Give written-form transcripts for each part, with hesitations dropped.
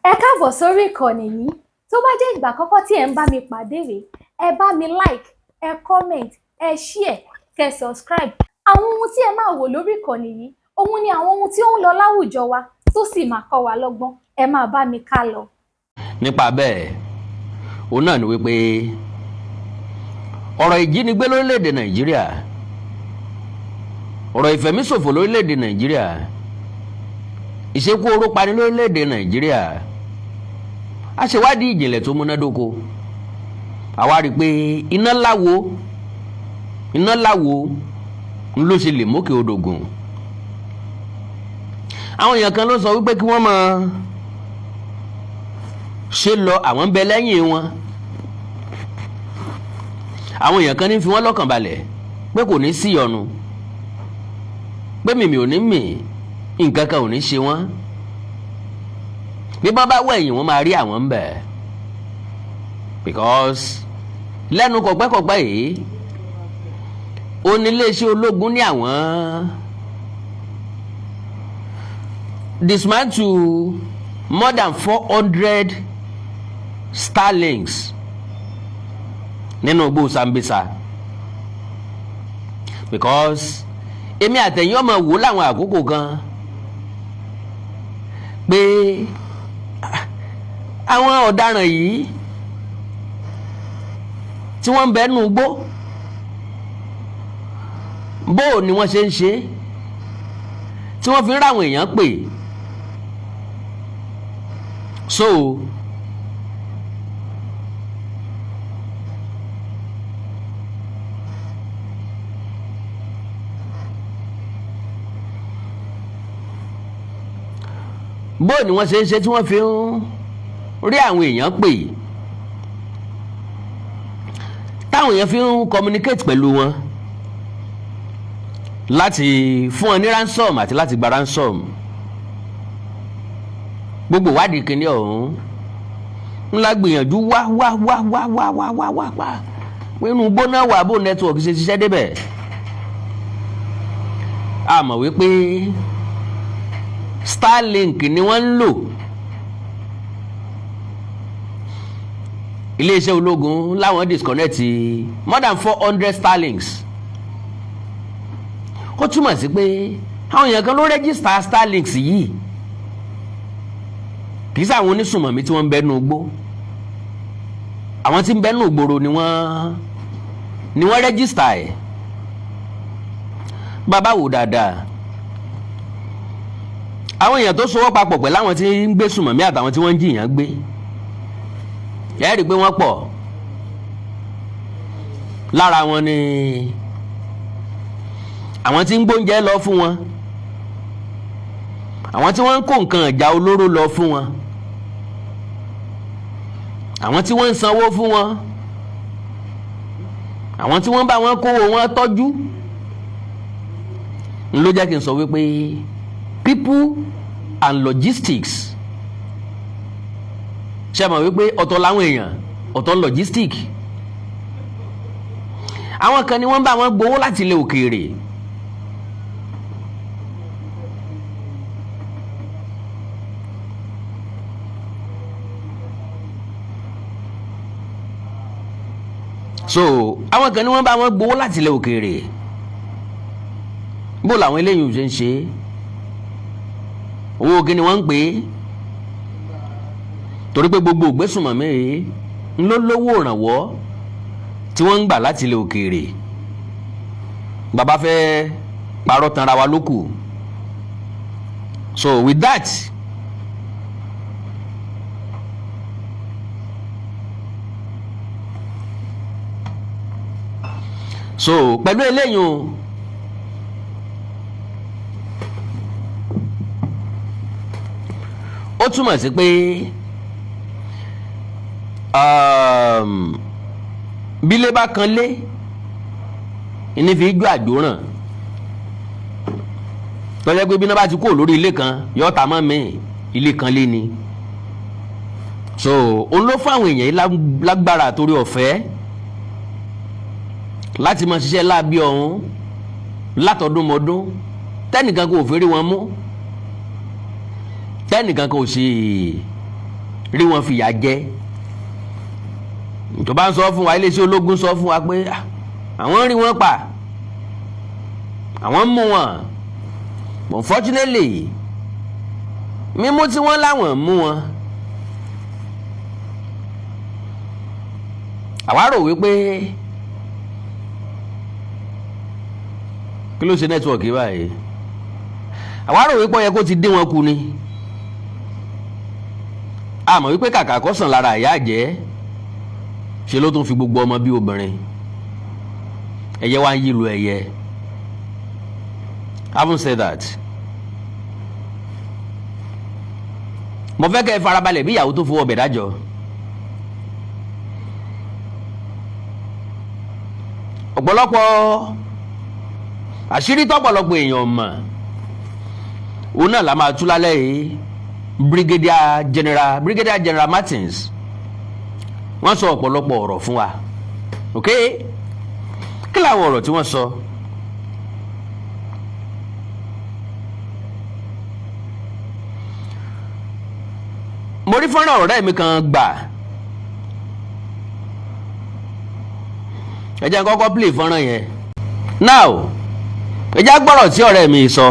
Ẹ káàbọ̀ sórí ìkànnì yìí. Tó bá jẹ́ ìgbà àkọ́kọ́ tí ẹ̀ ń bá mi pàdé rèé, ẹ bá mi like, ẹ comment, ẹ share, kẹ subscribe. Àwọn ohun tí ẹ máa wò lórí ìkànnì yìí, òun ni àwọn ohun tí ó ń lọ láwùjọ wa tó sì máa kọ́ wa lọ́gbọ́n. Ẹ máa bá mi ká lọ. Nípa bẹ́ẹ̀, òun náà ni wípé ọ̀rọ̀ ìjínigbé lórílẹ̀‐èdè Nàìjíríà, ọ̀rọ̀ ìfẹ̀míṣòfò lórílẹ̀‐èdè Nàìjíríà, ìṣekú oró pani lórílẹ̀‐èdè Nàìjíríà, a ṣèwádìí ìjìnlẹ̀ tó múnádóko. Àwa rí i pé iná láwo, iná láwo ń ló ṣe lè mókè odò gùn. Àwọn èèyàn kan ló sọ wípé kí wọ́n máa ṣe lọ, àwọn ń bẹ lẹ́yìn wọn. Àwọn èèyàn kan ní fi wọ́n lọ́kàn balẹ̀ pé kò ní sí ọ̀nù, pé mìmì ò ní mì, nǹkan kan ò ní ṣe wọ́n. Bí wọ́n bá wẹ̀yìn, wọ́n máa rí àwọn ń bẹ̀, because lẹ́nu kọ̀pẹ́kọ̀pẹ́ yìí, oníléeṣẹ́ ológun ní àwọn dismantle more than 400 Starlinks nínú igbó Sambisa, because èmi àtẹ̀yìn ọmọ wò láwọn àkókò kan pé àwọn ọ̀daràn yìí tí wọ́n ń bẹ nínú igbó, bó ni wọ́n ṣe ń ṣe tí wọ́n fi ń ráwọn èèyàn pè. So bó ni wọ́n ṣe ń ṣe tí wọ́n fi ń rí àwọn èèyàn pè, táwọn èèyàn fi ń communicate pẹ̀lú wọn láti fún wọn ní ransom àti láti gba ransom. Gbogbo ìwádìí kìíní ọ̀hún ńlá gbìyànjú wá wá wá wá wá wá wá wá wá inú gbóná wà, bó network ṣe ṣiṣẹ́ débẹ̀. A mọ̀ wípé Starlink ni wọ́n ń lò. Iléeṣẹ́ ológun láwọn disconnect more than 400 Starlinks. Ó túmọ̀ sí pé àwọn èèyàn kan ló register Starlinks yìí, kì í sáwọn onísùnmọ̀mí tí wọ́n ń bẹ́nu igbó. Àwọn tí ń bẹ́nu ìgboro ni wọ́n register ẹ̀. Bàbá wò dáadáa, àwọn èèyàn tó sowọ́ papọ̀ pẹ̀lú àwọn tí ń gbé sùnmọ̀mí àtàwọn tí wọ́n ń jìyàn gbé, ẹ rí i pé wọ́n pọ̀. Lára wọn ni àwọn tí ń gbóúnjẹ lọ fún wọn, àwọn tí wọ́n ń kó nǹkan ìjà olóró lọ fún wọn, àwọn tí wọ́n ń sanwó fún wọn, àwọn tí wọ́n bá wọn kówó wọn tọ́jú. N ló jẹ́ kí n sọ wípé people and logistics. Ṣe mọ̀ wípé ọ̀tọ̀ làwọn èèyàn, ọ̀tọ̀ logistic. Àwọn kan ni wọ́n bá wọn gbowó láti ilẹ̀ òkèèrè. So àwọn kan ni wọ́n bá wọn gbowó láti ilẹ̀ òkèèrè. Bó làwọn eléyìí ṣe ń ṣe? Owó kí ni wọ́n ń pè é? Torí pé gbogbo ògbésùnmọ̀mí yìí ń ló lówó ìrànwọ́ tí wọ́n ń gbà láti ilẹ̀ òkèèrè. Bàbá fẹ́ parọ́ tanra wa lókù. So with that, so pẹ̀lú eléyìí o, ó túmọ̀ sí pé bílé bá kan lé ní fi jó àjòràn, tọ́jà pé bí iná bá ti kúrò lórí ilé kan, yọ ta mọ́ mi ilé kan lé ni. So òun ló fún àwọn èèyàn yìí lágbára àtòrí ọ̀fẹ́ láti máa ṣiṣẹ́ láabi ọ̀hún látọdúnmọdún, tẹ́nìkan kò fẹ́rí wọn mú, tẹ́nìkan kò sì Rí wọn fìyà jẹ. Ìjọba ń sọ fún wa, iléeṣẹ́ ológun sọ fún wa pé àwọn rí wọn pa, àwọn mú wọn. Unfortunately, mímú tí wọ́n láwọn mú wọn, àwa rò wípé kí ló ṣe network báyìí, àwa rò wípé ó yẹ kó ti dín wọn kù ni. Àmọ́ wípé kàkà kó sàn lára ìyá àjẹ́, ṣe ló tún fi gbogbo ọmọ bí obìnrin. Ẹyẹ wá ń yí lu ẹyẹ. Having said that, mo fẹ́ kẹ́ ẹ farabalẹ̀ bí ìyàwó tó fowó ọbẹ̀ dájọ́. Ọ̀pọ̀lọpọ̀ àṣírí tọ́pọ̀lọpọ̀ èèyàn mọ̀, òun náà la máa tú lálẹ́ yìí. Brigadier General Martins, wọ́n sọ ọ̀pọ̀lọpọ̀ ọ̀rọ̀ fún wa. Ok, kí làwọn ọ̀rọ̀ tí wọ́n sọ? Mo rí fọ́nrán ọ̀rẹ́ mi kan gbà, ẹ jẹ́ n kọ́kọ́ play fọ́nrán yẹn now. Ẹ jẹ́ gbọ́rọ̀ tí ọ̀rẹ́ mi sọ.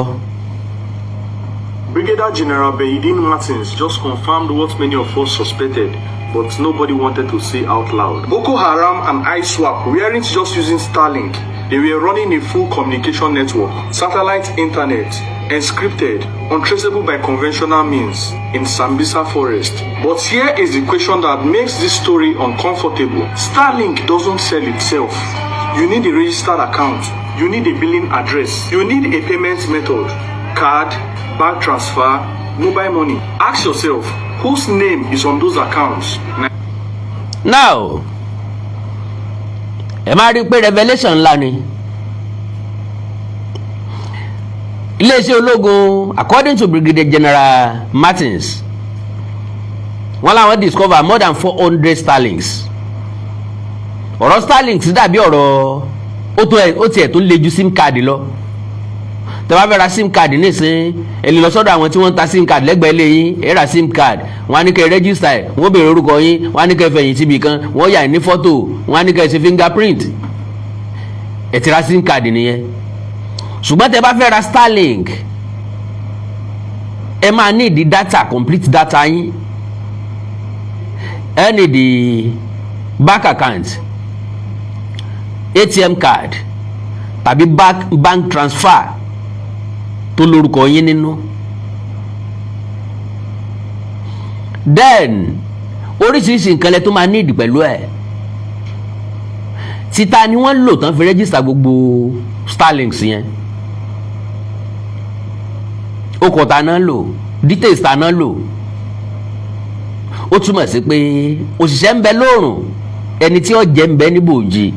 Brigadier General Beydeen Martins just confirmed what many of us suspected, but nobody wanted to say out loud. Boko Haram and ISWAP weren't just using Starlink. They were running a full communication network, satellite internet, encrypted, untraceable by conventional means, in Sambisa Forest. But here is the question that makes this story uncomfortable. Starlink doesn't sell itself. You need a registered account. You need a billing address. You need a payment method. Card, bank transfer, mobile money. Ask yourself, whose name is on those accounts? Now, ẹ máa rí i pé revelation ńlá ni. Iléeṣẹ́ ológun, according to Brigadier General Martins, wọ́n láwọn discover more than 400 Starlinks. Ọ̀rọ̀ Starlinks dàbí ọ̀rọ̀ ó tiẹ̀ tó le ju SIM card lọ. Tẹ́ bá fẹ́ ra SIM card nísìnyí, ẹ lè lọ sọ́dọ̀ àwọn tí wọ́n ń ta SIM card lẹ́gbẹ̀ẹ́ lé yín. Ẹ ra SIM card, wọ́n á ní kẹ́ ẹ register ẹ̀, wọ́n béèrè orúkọ yín, wọ́n á ní kẹ́ ẹ fẹ̀yìn síbi kan, wọ́n yà ní fọ́tò, wọ́n á ní kẹ́ ẹ ṣe fingerprint. Ẹ ti ra SIM card nìyẹn. Ṣùgbọ́n tẹ́ bá fẹ́ ra Starlink, ẹ máa ní ìdí data, complete data yín. Ẹ ní ìdí bank account, ATM card tàbí bank transfer tó lórúkọ yín nínú. Then oríṣiríṣi nǹkan lẹ tó máa ní ìdí pẹ̀lú ẹ̀. Títa ni wọ́n lò tán fi register gbogbo Starlinks yẹn. Okọ̀ ta náà lò, details ta náà lò. Ó túmọ̀ sí pé òṣìṣẹ́ ń bẹ lóòrùn, ẹni tí ó jẹ́ ń bẹ ní bòójì.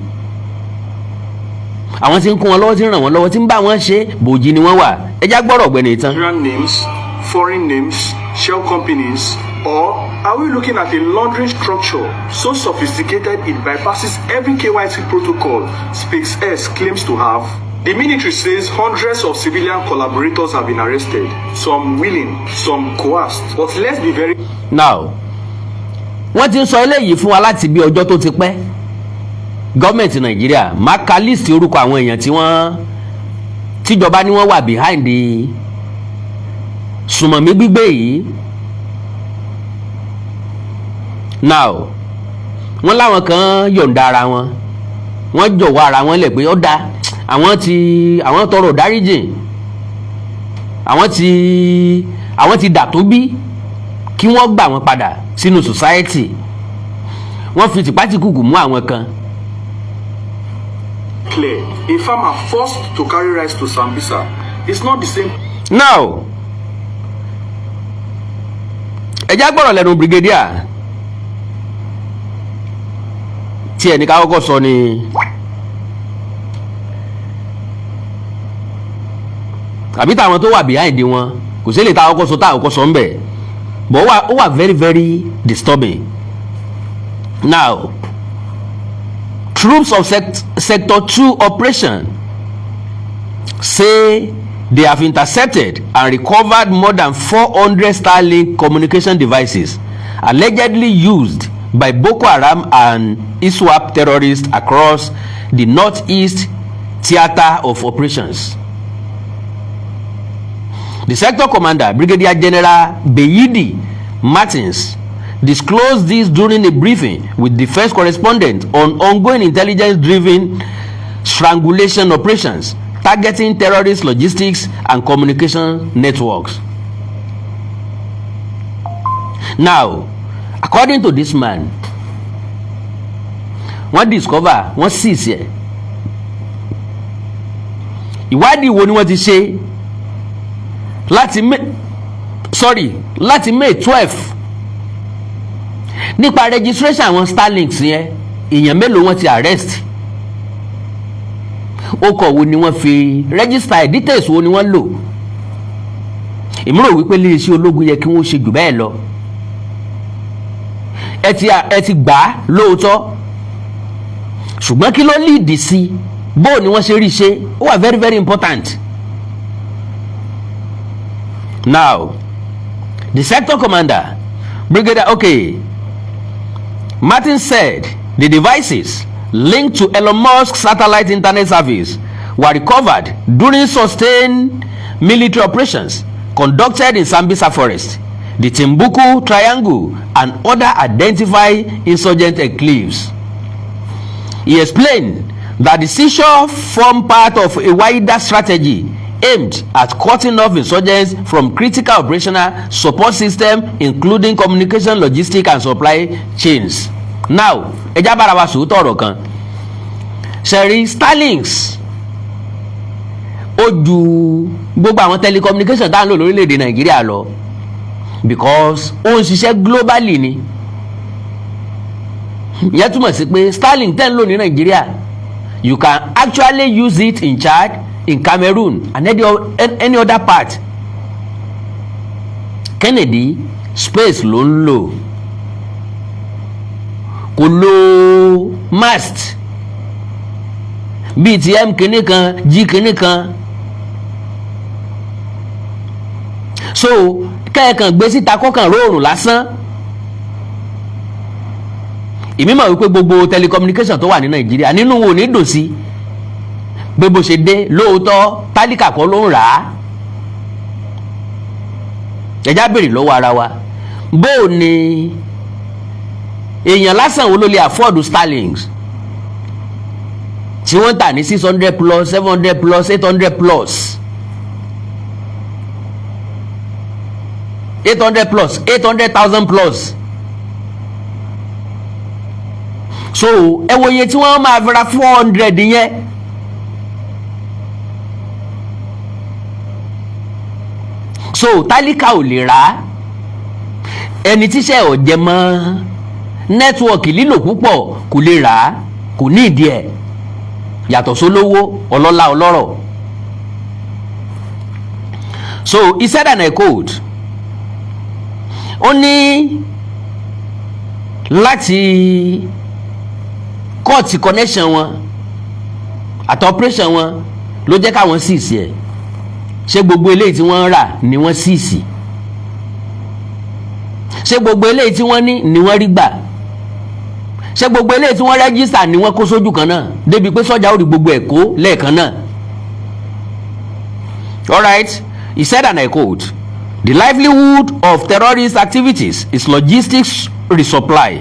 Àwọn tí ń kún wọn lọ́wọ́, tí ń ràn wọ́n lọ́wọ́, tí ń bá wọn ṣe, bòójì ni wọ́n wà. Ẹ já gbọ́rọ̀ ọ̀gbẹ́ni tán. Nigerian names, foreign names, shell companies, or are we looking at a laundering structure so sophisticated it bypasses every KYC protocol SpaceX claims to have? The military says hundreds of civilian collaborators have been arrested, some willing, some coerced. But let's be very Now, wọ́n ti ń sọ eléyìí fún wa láti bí ọjọ́ tó ti pẹ́. Gọ́ọ̀mẹ̀ntì Nàìjíríà máa ka list orúkọ àwọn èèyàn tí wọ́n tíjọba ní wọ́n wà behind the sùmọ̀mí gbígbé yìí. Now, wọ́n láwọn kan yọ̀ǹda ara wọn, wọ́n jọ̀wọ́ ara wọn lẹ̀ pé ó dáa, àwọn ti àwọn tọrọ dáríjìn, àwọn ti dà tó bí kí wọ́n gbà wọ́n padà sínú society. Wọ́n fi tìpátìkùkù mú àwọn kan. Clear. A farmer forced to carry rice to Sambisa is not the same. Now, ẹ já gbọ́rọ̀ lẹ́nu brigadier tí ẹnì ká kọ́kọ́ sọ ni àbí táwọn tó wà behind wọn kò sí lè ta àkọ́kọ́ sọ tá àkọ́kọ́ sọ ń bẹ̀, but ó wà very very disturbing. Now, troops of Sector 2 operation say they have intercepted and recovered more than 400 Starlink communication devices allegedly used by Boko Haram and ISWAP terrorists across the Northeast theatre of operations. The sector commander, Brigadier General Beyidi Martins, disclosed this during a briefing with defense correspondent on ongoing intelligence-driven strangulation operations targeting terrorist logistics and communication networks. Now, according to this man, wọ́n discover, wọ́n seize ẹ̀. Ìwádìí wo ni wọ́n ti ṣe láti May, sorry, láti May 12 nípa registration àwọn Starlinks yẹn? Èèyàn mélòó wọ́n ti arrest? Okọ̀ wo ni wọ́n fi register? Details wo ni wọ́n lò? Èmi rò wípé iléeṣẹ́ ológun yẹ kí wọ́n ṣe jù bẹ́ẹ̀ lọ. Ẹ ti gbà á lóòótọ́, ṣùgbọ́n kí ló lead sí? Bó ni wọ́n ṣe rí ṣe? Ó wà very, very important. Now, the sector commander, Brigadier, okay, Martin, said the devices linked to Elon Musk's satellite internet service were recovered during sustained military operations conducted in Sambisa Forest, the Timbuktu Triangle, and other identified insurgent enclaves. He explained that the seizure formed part of a wider strategy aimed at cutting off insurgents from critical operational support systems, including communication, logistics and supply chains. Now, ẹ já bára wa sòótọ́ ọ̀rọ̀ kan. Ṣẹ̀rí Starlinks, ó ju gbogbo àwọn telecommunication tá à ń lò lórílẹ̀‐èdè Nàìjíríà lọ, because ó ń ṣiṣẹ́ globally ni. Ìyẹn túmọ̀ sí pé Starlink tẹ́ ń lò ní Nàìjíríà, you can actually use it in Chad, in Cameroon and any other part. Kennedy Space ló ń lò, kò lo mast bíi ti M kìíní kan, G kìíní kan. So kẹ́ẹ̀kan gbé síta kọ́kàn róòrùn lásán. Èmi mọ̀ wípé gbogbo telecommunication tó wà ní Nàìjíríà, nínú wo ní dùn sí pé bó ṣe dé. Lóòótọ́, tálíkà kọ́ ló ń rà á. Ẹjá béèrè lọ́wọ́ ara wa, bó o ní èèyàn lásán wo ló lè afford Starlinks tí wọ́n tà ní 600 plus, 700 plus, 800 plus, 800 plus, 800,000 plus? So ẹ wo iye tí wọ́n máa fi ra 400 yẹn. So tálíkà ò lè rà á. Ẹni tíṣẹ́ ò jẹ mọ́ network lílò púpọ̀ kò lè rà á, kò ní ìdí ẹ̀, yàtọ̀ sólówó, ọlọ́lá, ọlọ́rọ̀. So he said, and I quote, ó ní láti cut connection wọn àti operation wọn ló jẹ́ káwọn seize ẹ̀. Ṣé gbogbo eléyìí tí wọ́n ń rà ni wọ́n seize? Ṣé gbogbo eléyìí tí wọ́n ní ni wọ́n rí gbà? Ṣé gbogbo eléyìí tí wọ́n register ni wọ́n kó sójú kan náà débi pé sọ́jà ó rí gbogbo ẹ̀ kó lẹ́ẹ̀kan náà? Alright, he said, and I quote, "The livelihood of terrorist activities is logistics resupply,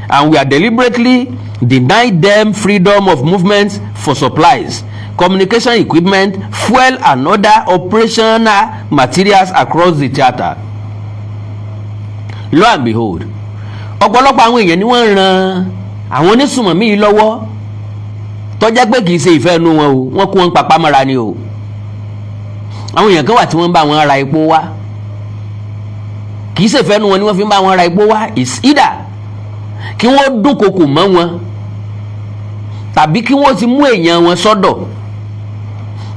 and we are deliberately denying them freedom of movement for supplies, communication equipment, fuel and other operational materials across the theatre." Lo and behold, ọ̀pọ̀lọpọ̀ àwọn èèyàn ni wọ́n ń ran àwọn onísùmọ̀mí yìí lọ́wọ́, tó jẹ́ pé kì í ṣe ìfẹ́ inú wọn o, wọ́n kó wọn papá mọ́ra ni o. Àwọn èèyàn kan wà tí wọ́n ń bá wọn ra epo wá. Kì í ṣe ìfẹ́ inú wọn ni wọ́n fi ń bá wọn ra epo wá. Is either kí wọ́n dúnkokò mọ́ wọn tàbí kí wọ́n ti mú èèyàn wọn sọ́dọ̀,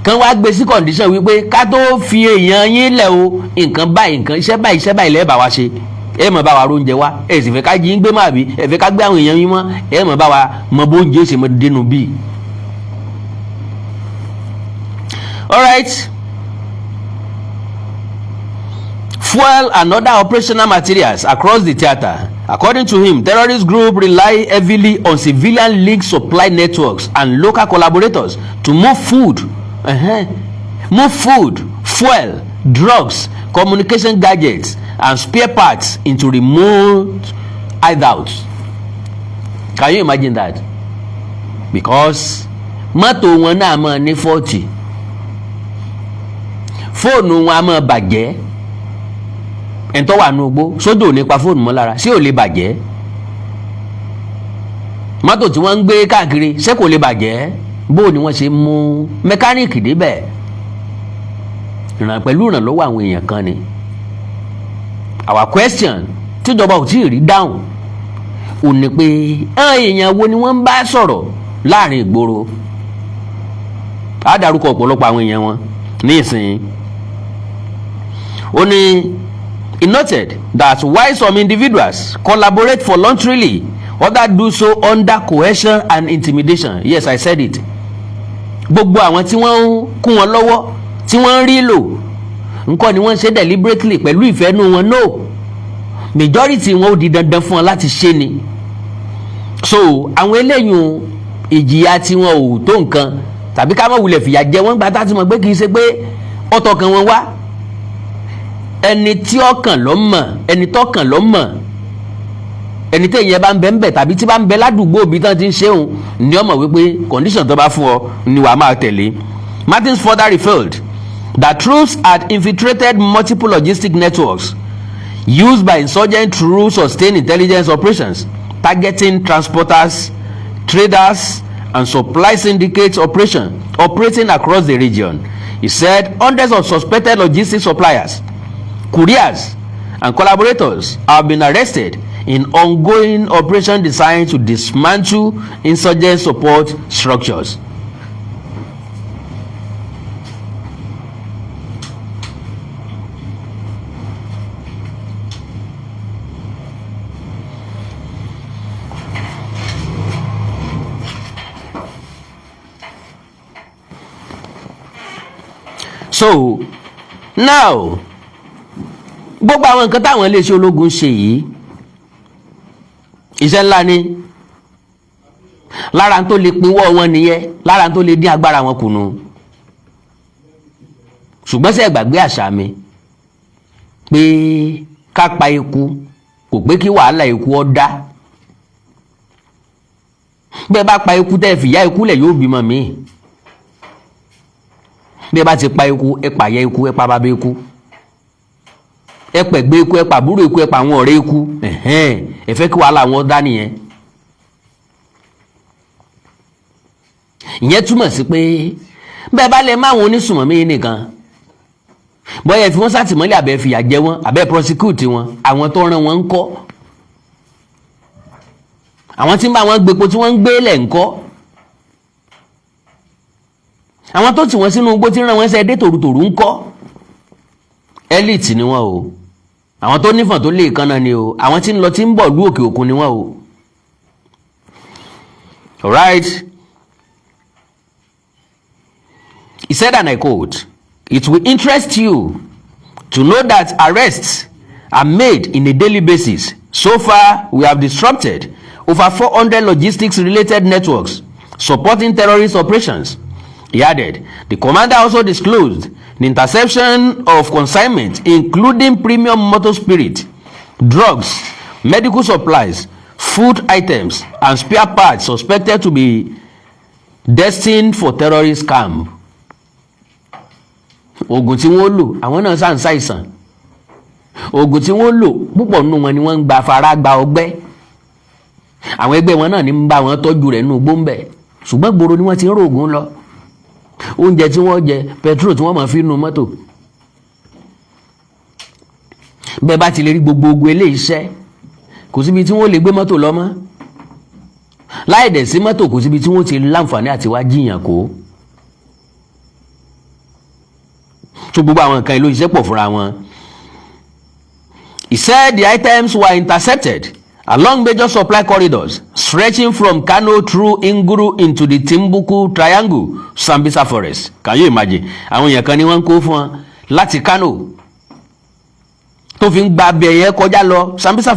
kán wá gbé sí condition wípé ká tó fi èèyàn yín lẹ̀ o, nǹkan báyìí, nǹkan iṣẹ́ báyìí, iṣẹ́ báyìí lẹ́ẹ̀ bá wa ṣe. Ẹ mọ̀ bá wa róúnjẹ wá, ẹ sì fẹ́ ká jí ń gbé mọ́, àbí ẹ fẹ́ ká gbé àwọn èèyàn yín mọ́, ẹ mọ̀ bá wa mọ bóúnjẹ ó sì mọ dénú bíi. Alright. Fuel and other operational materials across the theatre. According to him, terrorist groups rely heavily on civilian-linked supply networks and local collaborators to move food, fuel, drugs, communication gadgets, and spare parts into remote hideouts. Can you imagine that? Because mọ́tò wọn náà máa ní fault, fóònù wọn á máa bàjẹ́. Ẹ̀ńtọ́ wà nù gbó sódò ò ní pa fóònù mọ́ lára, ṣé ò lè bàjẹ́? Mọ́tò tí wọ́n ń gbé káàkiri, ṣé kò lè bàjẹ́? Bó ni wọ́n ṣe mú mẹkáníìkì débẹ̀ ìràn pẹ̀lú ìrànlọ́wọ́ àwọn èèyàn kan ni. Our question tíjọba ò tí ì rí dáhùn ò ní pé àwọn èèyàn wo ni wọ́n ń bá sọ̀rọ̀ láàrin ìgboro? Á dárúkọ ọ̀pọ̀lọpọ̀ àwọn èèyàn wọn ní ìsìn. Ó ní, he noted that while some individuals collaborate voluntarily, others do so under coercion and intimidation. Yes, I said it. Gbogbo àwọn tí wọ́n ń kún wọn lọ́wọ́, tí wọ́n ń rí lò nǹkan ni wọ́n ń ṣe deliberately pẹ̀lú ìfẹ́nu wọn? No, majority wọn, ó di dandan fún wọn láti ṣe ni. So àwọn eléyìí, ìjìyà tí wọn ò tó nǹkan, tàbí ká má wulẹ̀ fìyà jẹ wọ́n gba tá a ti mọ̀ pé kì í ṣe pé ọ̀tọ̀ kan wọn wá. Ẹni tí ọkàn ló mọ̀, ẹni tọkàn ló mọ̀. Ẹni tí èèyàn bá ń bẹ ń bẹ tàbí tí bá ń bẹ ládùúgbò bí tán ti ń ṣeun ni ọmọ wípé condition tó bá fún ọ ni wàá máa tẹ̀lé. Martins further revealed that troops had infiltrated multiple logistic networks used by insurgents through sustained intelligence operations targeting transporters, traders, and supply syndicates operating across the region. He said hundreds of suspected logistics suppliers, couriers, and collaborators have been arrested in ongoing operation designed to dismantle insurgent support structures. So now, gbogbo àwọn nǹkan táwọn iléeṣẹ́ ológun ṣe yìí, iṣẹ́ ńlá ni. Lára tó lè pinwọ́ wọn nìyẹn, lára tó lè dín agbára wọn kùnú. Ṣùgbọ́n ṣe gbàgbé àṣà mi pé ká pa eku kò pé kí wàhálà eku ọ dá? Bẹ́ẹ̀ bá pa eku, tẹ́ ẹ fìyà eku lẹ̀, yóò bímọ míì. Bí ẹ bá ti pa eku, ẹ pàyà eku, ẹ pa bàbá eku, ẹ pẹ̀gbẹ́ eku, ẹ pàbúrò eku, ẹ pa àwọn ọ̀rẹ́ eku, ẹ̀hẹ́n, ẹ fẹ́ kí wàhálà wọn dá nìyẹn. Ìyẹn túmọ̀ sí pé bẹ́ẹ̀ bá lè má àwọn onísùmọ̀mí nìkan, bóyá ẹ fi wọ́n sátìmọ́lé, àbẹ́ fìyà jẹ wọ́n, àbẹ́ prosecute wọn, àwọn tó rán wọn ń kọ́? Àwọn tí ń bá wọn gbépo tí wọ́n ń gbé lẹ̀ ń kọ́? Àwọn tó tì wọ́n sínú igbó, tí ń rán wọn ṣe dé tòrutòru ń kọ́? Elite ni wọ́n o. Àwọn tó nífọ̀n tó lè kánná ni o. Àwọn tí ń lọ tí ń bọ̀ lú òkè òkun ni wọ́n o. Alright. He said, and I quote, "It will interest you to know that arrests are made in a daily basis. So far, we have disrupted over 400 logistics-related networks supporting terrorist operations." He added, the commander also disclosed the interception of consignment including premium motor spirit, drugs, medical supplies, food items, and spare parts suspected to be destined for terrorist camp. Oògùn tí wọ́n lò, àwọn náà sàn ṣàìsàn. Oògùn tí wọ́n lò, púpọ̀ nínú wọn ni wọ́n ń gba fara gba ọgbẹ́. Àwọn ẹgbẹ́ wọn náà ní ń bá wọn tọ́jú rẹ̀ nínú gbóńbẹ̀, ṣùgbọ́n gbòòrò ni wọ́n ti ń rògùn lọ, oúnjẹ tí wọ́n jẹ, petrol tí wọ́n máa fi nu mọ́tò. Bẹ́ẹ̀ bá ti lè rí gbogbo ogun eléyìí ṣẹ́, kò síbi tí wọ́n lè gbé mọ́tò lọ mọ́. Láì dẹ̀ sí mọ́tò, kò síbi tí wọ́n ti láǹfààní àti wá jiyàn kó tó. Gbogbo àwọn nǹkan ìlú iṣẹ́ pọ̀ fúnra wọn. He said the items were intercepted along major supply corridors stretching from Kano through Nguru into the Timbuktu Triangle, Sambisa Forest. Can you imagine? Àwọn èèyàn kan ni wọ́n ń kó fún wọn láti Kano. Tó fi ń gba abẹ́yẹ kọjá lọ Sambisa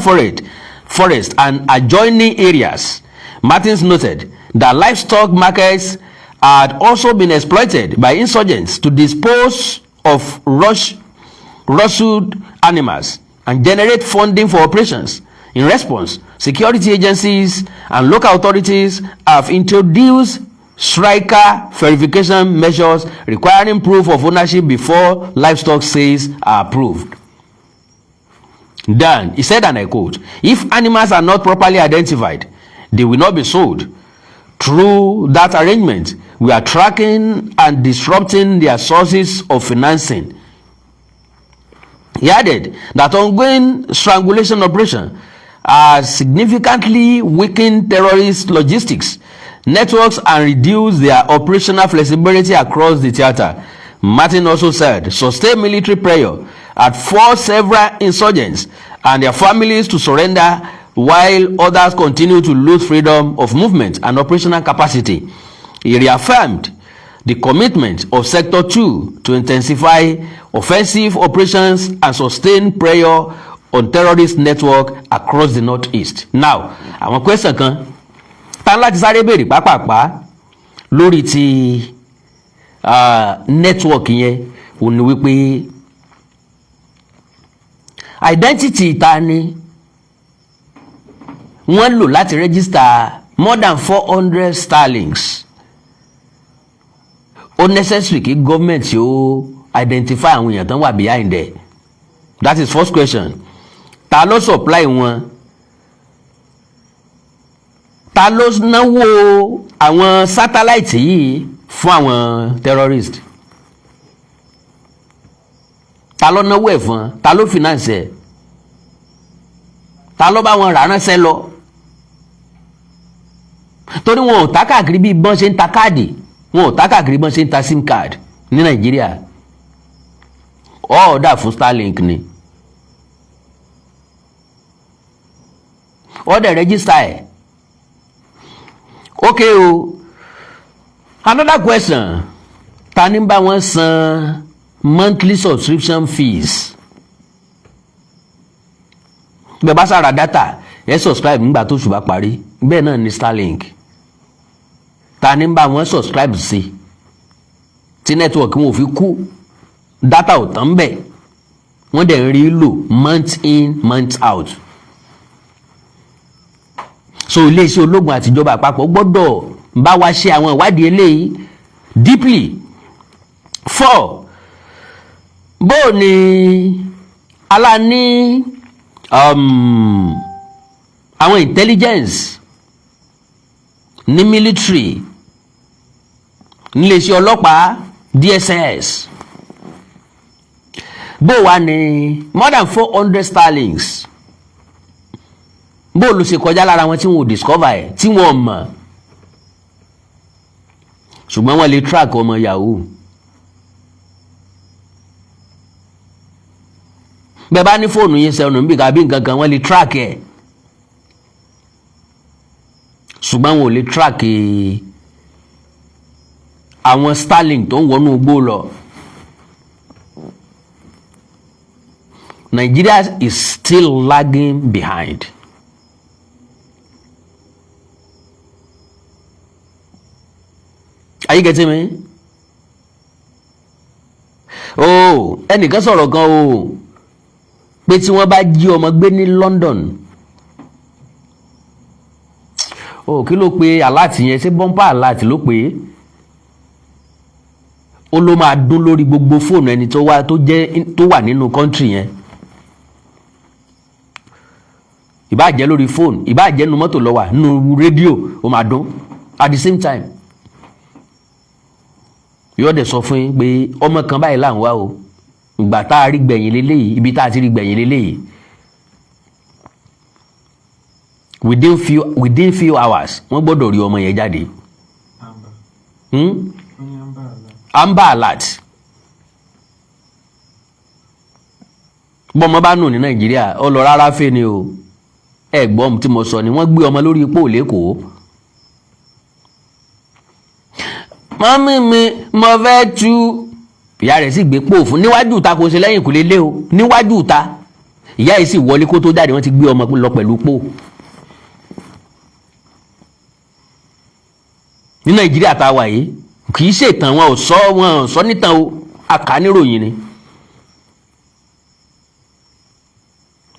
Forest and adjoining areas. Martins noted that livestock markets had also been exploited by insurgents to dispose of rustled animals and generate funding for operations. In response, security agencies and local authorities have introduced stricter verification measures requiring proof of ownership before livestock sales are approved. Then he said, and I quote, "If animals are not properly identified, they will not be sold. Through that arrangement, we are tracking and disrupting their sources of financing." He added that ongoing strangulation operation has significantly weakened terrorist logistics networks and reduced their operational flexibility across the theatre. Martin also said sustained military pressure had forced several insurgents and their families to surrender, while others continue to lose freedom of movement and operational capacity. He reaffirmed the commitment of Sector 2 to intensify offensive operations and sustain pressure on terrorist network across the northeast. Now, àwọn question kan tá láti sáré béèrè pápápá lórí ti network yẹn ò ní wípé identity ta ni wọ́n lò láti register more than 400 Starlinks? Ó necessary kí government ó identify àwọn èèyàn tán wà behind there. That is first question. Ta ló supply wọn? Ta ló náwó àwọn satellite yìí fún àwọn terrorist? Ta ló náwó ẹ̀ fún? Ta ló finance ẹ̀? Ta ló bá wọn rà ránṣẹ́ lọ? Torí wọn ò ta káàkiri bí bọ́n ṣe ń ta káàdì, wọn ò ta káàkiri bọ́n ṣe ń ta SIM card ní Nàìjíríà. Ọ̀ọ́dà fún Starlink ni ó dẹ̀ register ẹ̀. Ok o, another question: ta ní bá wọn san monthly subscription fees? Bẹ́ẹ̀ bá sára data, ẹ subscribe nígbà tó ṣùgbọ́n parí. Bẹ́ẹ̀ náà ni Starlink. Ta ní bá wọn subscribe sí tí network wọn ò fi kú, data ò tán bẹ́ẹ̀, wọ́n dẹ̀ ń rí lò month in, month out? So iléeṣẹ́ ológun àtijọba àpapọ̀ gbọ́dọ̀ bá wa ṣe àwọn ìwádìí eléyìí deeply. Four, bó o ní aláàní àwọn intelligence ní military, níléeṣẹ́ ọlọ́pàá, DSS, bó wà ní more than 400 Starlinks, bó ló ṣe kọjá lára wọn tí wọn ò discover ẹ̀, tí wọn ò mọ̀, ṣùgbọ́n wọ́n lè track ọmọ yahoo? Bẹ́ẹ̀ bá ní fóònù yín sẹ́nu níbi kàbí nǹkan kan, wọ́n lè track ẹ̀, ṣùgbọ́n wọn ò lè track àwọn Starlink tó ń wọnú igbó lọ. Nigeria is still lagging behind. Are you getting me? Oh, ẹnìkan sọ̀rọ̀ kan o pé tí wọ́n bá jí ọmọ gbé ní London, oh, kí ló pe alert yẹn? Ṣé bumper alert ló pè é? Ó ló máa dún lórí gbogbo fóònù ẹni tó wá tó jẹ́ tó wà nínú country yẹn, ìbáà jẹ́ lórí fóònù, ìbáà jẹ́ nínú mọ́tò ló wà, nínú rédíò, ó máa dún at the same time. Yóò dẹ̀ sọ fún yín pé ọmọ kan báyìí là ń wá o, ìgbà tá a rí gbẹ̀yìn léléyìí, ibi tá a ti rí gbẹ̀yìn léléyìí. Within few hours, wọ́n gbọ́dọ̀ rí ọmọ yẹn jáde. Amber alert. Bọ́mọ bá nù ní Nàìjíríà, ó lọ rárá fẹ́ ni o. Ẹ gbọ́ tí mo sọ ni, wọ́n gbé ọmọ lórí ipò lẹ́kọ̀ọ́. Mummy mi, mo fẹ́ tu. Ìyá rẹ̀ sì gbé pò fún níwájú ìta, kò ṣe lẹ́yìn kò lè lé o, níwájú ìta. Ìyá yìí sì wọlé, kó tó jáde, wọ́n ti gbé ọmọ lọ pẹ̀lú pò. Ní Nàìjíríà tá a wà yìí, kì í ṣètàn, wọn ò sọ, wọn ò sọ nítàn o, àkàníròyìn ni.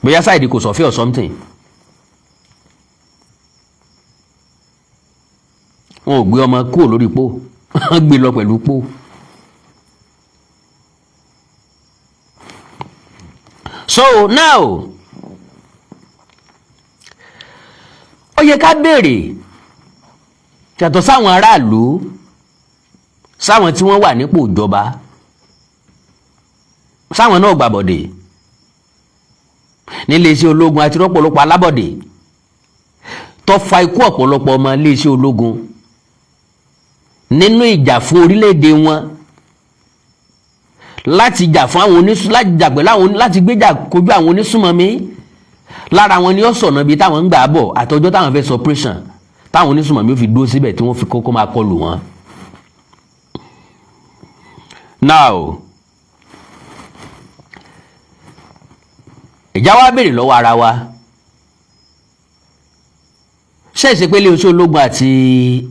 Bóyá sáìdì kò sọfí or something. Wọn ò gbé ọmọ kúrò lórí pò, wọ́n gbé lọ pẹ̀lú pò. So now, ó yẹ ká béèrè, yàtọ̀ sáwọn aráàlú, sáwọn tí wọ́n wà nípò ìjọba, sáwọn náà gbàbọ̀dè níléeṣẹ́ ológun àti rọ́pọ̀lọpọ̀ alábọ̀dé tó fa ikú ọ̀pọ̀lọpọ̀ ọmọ iléeṣẹ́ ológun nínú ìjà fún orílẹ̀-èdè wọn, láti jà fún àwọn onísùn, láti jà pẹ̀lú àwọn, láti gbéjà kojú àwọn onísùnmọ̀mí. Lára wọn ni ó sọ̀nà bíi táwọn ń gbà bọ̀ àtọjọ́ táwọn fẹ́ sọ operation, táwọn onísùnmọ̀mí ó fi dúró síbẹ̀, tí wọ́n fi kókó máa kọlù wọn. Now, ìjà wa béèrè lọ́wọ́ ara wa, ṣé ìṣe pé iléeṣẹ́ ológun àti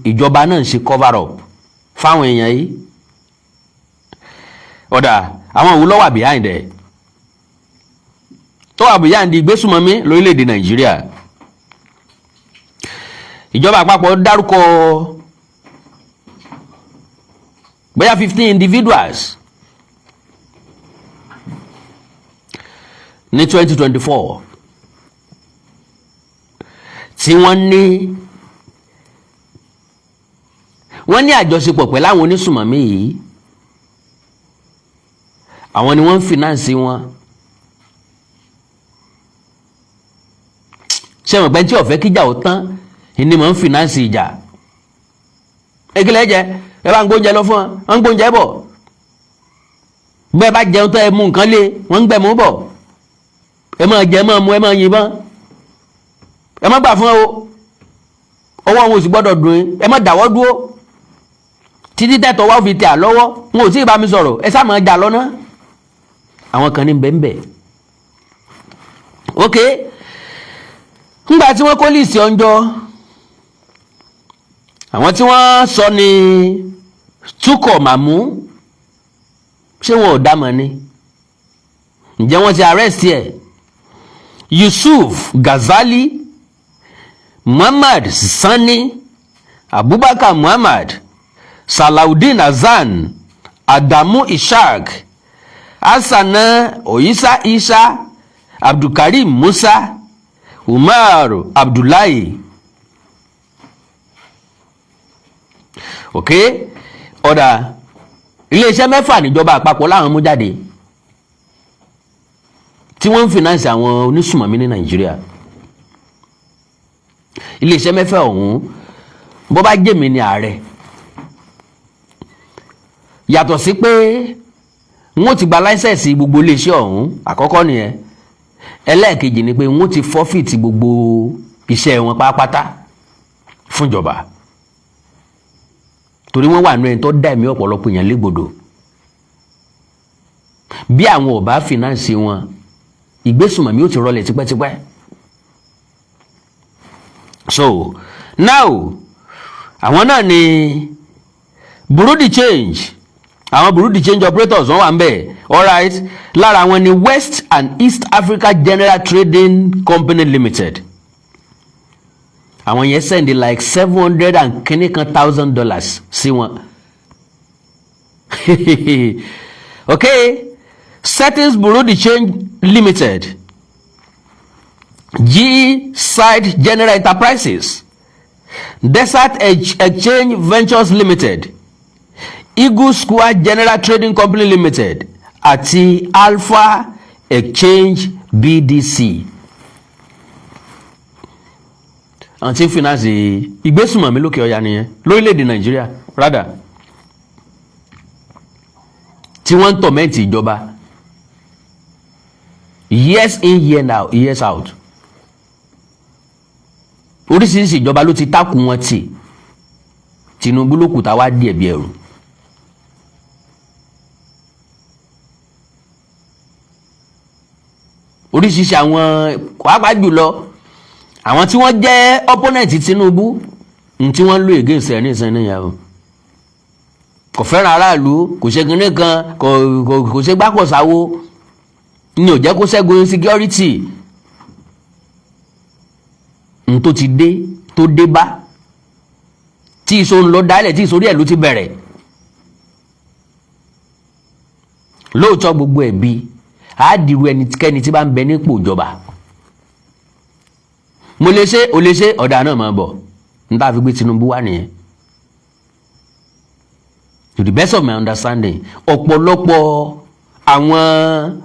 ìjọba náà ń ṣe cover up fáwọn èèyàn yìí? Ọ̀dà àwọn òwú ló wà behind ẹ̀, tó wà behind ìgbésùmọ̀mí lórílẹ̀‐èdè Nàìjíríà? Ìjọba àpapọ̀ dárúkọ bóyá 15 individuals ní 2024 tí wọ́n ní àjọṣepọ̀ pẹ̀lú àwọn onísùmọ̀mí yìí. Àwọn ni wọ́n ń finance wọn. Ṣé wọn pẹ́ tí ó fẹ́ kíjà ó tán ni mò ń finance ìjà? Ekele jẹ, ẹ bá ń gbóúnjẹ lọ fún wọn, wọn ń gbóúnjẹ bọ̀. Bẹ́ẹ̀ bá jẹun tó, ẹ mú nǹkan lé, wọ́n ń gbẹ̀mú bọ̀. Ẹ máa jẹ, ẹ máa mu, ẹ máa yìnbọn, ẹ má gbà fún ẹ o. Ọwọ́ wọn ò sì gbọ́dọ̀ dùn yín. Ẹ má dáwọ́ dúró títí tẹ̀tọ̀ wá fi tẹ̀ à lọ́wọ́. Wọn ò tí ì bá mi sọ̀rọ̀, ẹ sáà máa jà lọ́nà. Àwọn kan ní bẹ́ẹ̀nbẹ́ẹ̀. Ok, ńgbà tí wọ́n kó list ọ̀njọ́ àwọn tí wọ́n sọ ní Túkọ̀ Màmú, ṣé wọn ò dá mọ̀ ni? Ǹjẹ́ wọ́n ti arrest ẹ̀? Yusuf Ghazali, Muhammad Sani, Abubakar Muhammad, Salawudeen Hasan, Adamu Ishaq, Hassana Oyisa Isa, Abdulkareem Musa, Umar Abdullahi. Ok, ọ̀dà iléeṣẹ́ mẹ́fà níjọba àpapọ̀ láwọn mú jáde tí wọ́n ń finance àwọn onísùmọ̀mí ní Nàìjíríà. Iléeṣẹ́ mẹ́fà ọ̀hún, bó bá jèmi ní ààrẹ, yàtọ̀ sí pé wọ́n ti gba license gbogbo iléeṣẹ́ ọ̀hún, àkọ́kọ́ nìyẹn. Ẹlẹ́ẹ̀kejì ni pé wọ́n ti forfeit gbogbo iṣẹ́ wọn pátápátá fúnjọba, torí wọ́n wà nínú ẹni tó dá ẹ̀mí ọ̀pọ̀lọpọ̀ èèyàn légbodò. Bí àwọn ò bá finance wọn, ìgbésùnmọ̀mí ó ti rọlẹ̀ tipẹ́tipẹ́. So now, àwọn náà ni Bureau de Change, àwọn Bureau de Change operators, wọ́n wà ń bẹ̀. Alright, lára àwọn ni West and East Africa General Trading Company Limited. Àwọn yẹn send like seven hundred and kìíní kan thousand dollars sí wọn. Okay, Settings Bureau de Change Limited, G Side General Enterprises, Desert Exchange Ventures Limited, Eagle Square General Trading Company Limited àti Alpha Exchange BDC. Àwọn tí ń finance ìgbésùnmọ̀mí lókè ọya nìyẹn, lórílẹ̀‐èdè Nàìjíríà rádà, tí wọ́n ń torment ìjọba years in, year now, years out. Oríṣiríṣi ìjọba ló ti tákù wọn tì. Tinubu ló kù tá wá díẹ̀ bí ẹrù. Oríṣiríṣi àwọn, pàápàá jùlọ àwọn tí wọ́n jẹ́ opponent Tinubu, ní tí wọ́n lò against ẹ̀ ní ìsìn nìyẹn o. Kò fẹ́ràn aráàlú, kò ṣe kinní kan, kò ṣe gbákọ̀sáwó ní ò jẹ́ kó ṣẹ́gun insecurity n tó ti dé tó dé bá tí ìṣó ń lọ dálẹ̀, tí ìṣorí ẹ̀ ló ti bẹ̀rẹ̀. Lóòótọ́, gbogbo ẹ̀bi àádìrú ẹnikẹ́ni tí bá ń bẹ nípò ìjọba. Mo lè ṣe, o lè ṣe, ọ̀dà náà máa bọ̀ n tá a fi gbé Tinubu wá nìyẹn. To the best of my understanding, ọ̀pọ̀lọpọ̀ àwọn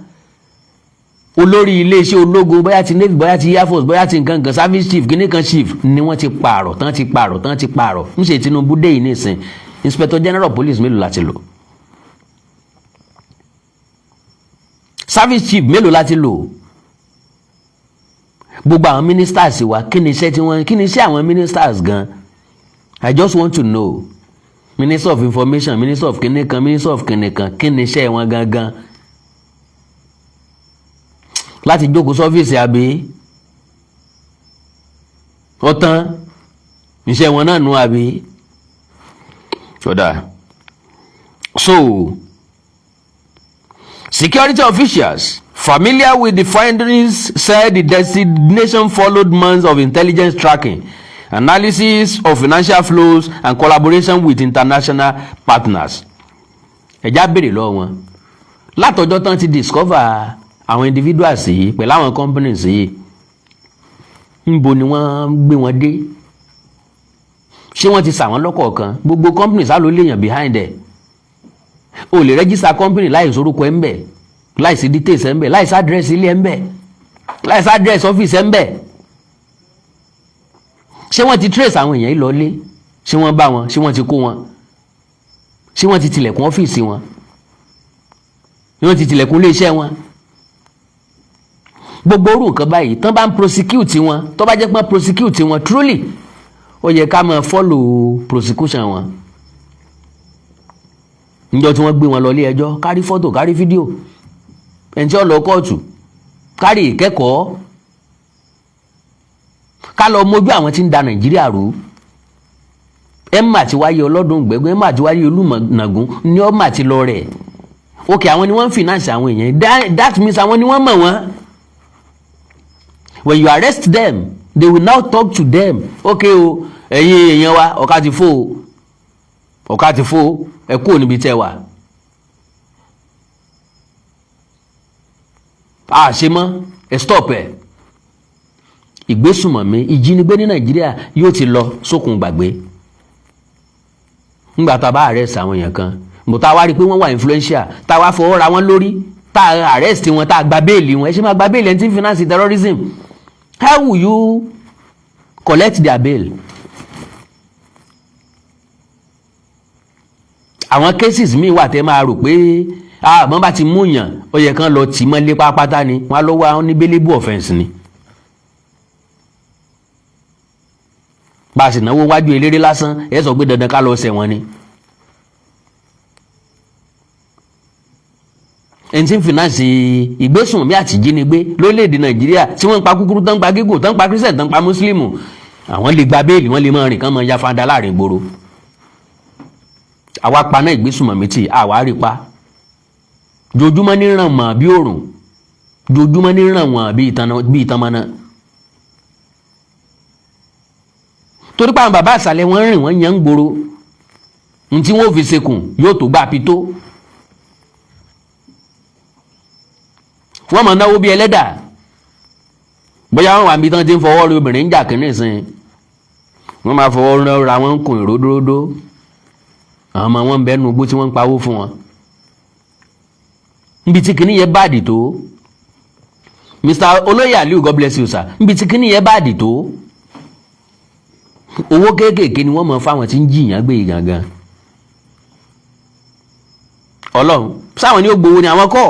olórí iléeṣẹ́ ológun, bóyá ti navy, bóyá ti air force, bóyá ti nǹkan nǹkan, service chief, kíní kan chief, ni wọ́n ti pààrọ̀ tán, ti pààrọ̀ tán, ti pààrọ̀. Ń ṣe Tinubu dé yìí nísìn, Inspector General Police mélòó láti lò? Service chief mélòó láti lò? Gbogbo àwọn ministers wa, kí ni iṣẹ́ tí wọ́n, kí ni iṣẹ́ àwọn ministers gan? I just want to know. Minister of Information, minister of kíní kan, minister of kíní kan, kí ni iṣẹ́ wọn gangan? Láti jókòó sọ́fíìsì àbí ọ̀tán, iṣẹ́ wọn náà nù àbí kódà. So security officials familiar with the findings said the designation followed months of intelligence tracking, analysis of financial flows and collaboration with international partners. Ẹ̀já béèrè lọ́wọ́ wọn, látọjọ́ tán ti discover àwọn individuals yìí pẹ̀lú àwọn companies yìí, ńbo ni wọ́n gbé wọn dé? Ṣé wọ́n ti sà wọ́n lọ́kọ̀ọ̀kan? Gbogbo companies á ló léèyàn behind ẹ̀. O lè register company láì sorúkọ ẹ̀ ń bẹ̀, láì sí details ẹ̀ ń bẹ̀, láì sí address ilé ẹ̀ ń bẹ̀, láì sí address office ẹ̀ ń bẹ̀. Ṣé wọ́n ti trace àwọn èèyàn yìí lọlé? Ṣé wọ́n bá wọn? Ṣé wọ́n ti kó wọn? Ṣé wọ́n ti tilẹ̀kùn ọ́fíìsì wọn? Ṣé wọ́n ti tilẹ̀kùn iléeṣẹ́ wọn? Gbogbo orú nǹkan báyìí, tán bá ń prosecute wọn, tó bá jẹ́ pé prosecute wọn truly, ó yẹ ká máa follow prosecution wọn. Níjọ́ tí wọ́n gbé wọn lọ ilé ẹjọ́, kárí fọ́tò, kárí fídíò ẹni tí ó lọ kóòtù, kárí ìkẹ́kọ̀ọ́, ká lọ mójú àwọn tí ń da Nàìjíríà rú. Ẹ mà ti wáyé ọlọ́dún gbẹ́gbẹ́, ẹ mà ti wáyé olúmọ̀nàgún ní ọ́ mà ti lọ rẹ̀. Ok, àwọn ni wọ́n ń finance àwọn èèyàn. That means àwọn ni wọ́n mọ̀ wọ́n. When you arrest them, they will now talk to them. Ok o, ẹ̀yin èèyàn wa, ọ̀ka ti fò o, ọ̀ka ti fò, ẹ kúrò níbi tẹ́ wà, a ṣe mọ́, ẹ stop ẹ. Ìgbésùmọ̀mí, ìjínigbé ní Nàìjíríà yóò ti lọ sókun gbàgbé. Ńgbà tá a bá arrest àwọn èèyàn kan, bó tá a wá rí i pé wọ́n wà influential, tá a wá fọwọ́ ra wọn lórí, tá a arrest wọn, tá a gba béèlì wọn, ẹ ṣe máa gba béèlì ẹni tí ń finance terrorism? How will you collect their bail? Àwọn cases míì wà tẹ́ máa rò pé àmọ́ bá ti mú yàn, ó yẹ kán lọ tì mọ́lé pátápátá ni. Wọ́n á lọ́wọ́ àwọn ní bailable offence ni. Bá a sì náwó wájú eléré lásán, ẹ sọ pé dandan ká lọ ṣẹ̀wọ̀n ni. Ẹni tí ń finance ìgbésùnmí àti ìjínigbé lórílẹ̀‐èdè Nàìjíríà, tí wọ́n ń pa kúkúrú, tán ń pa gígùn, tán ń pa Christian, tán ń pa mùsùlùmù, àwọn lè gba béèlì, wọ́n lè máa rìn kán máa ya fanda láàrin ìgboro. Àwa paná ìgbésùnmọ̀mí tì, àwa rí pa jojúmọ́ ní ràn mọ́ bí òrùn, jojúmọ́ ní ràn wọ́n bí ìtàn mọ́ná. Torí pé àwọn bàbá àṣàlẹ̀ wọn rìn, wọ́n yàn ń gbòòrò, ní tí wọ́n fi sekùn yóò tó gbà pitó. Wọ́n mọ̀ náwó bí ẹlẹ́dà, bóyá wọ́n wà níbi tán ti ń fọwọ́ rí obìnrin ń jà kínní sìn, wọ́n máa fọwọ́ ra wọn kùn ìródóródó. Àwọn ọmọ wọn ń bẹ́nu igbó tí wọ́n ń pawó fún wọn níbi tí kìnìún yẹn báàdì tó. Mr. Olóyè Aliu, God bless you sir. Níbi tí kìnìún yẹn báàdì tó, owó kéékèèké ni wọ́n mọ̀ fáwọn tí ń jìyàn gbé yìí gangan. Ọlọ́run sáwọn ni ó gbowó ni, àwọn kọ́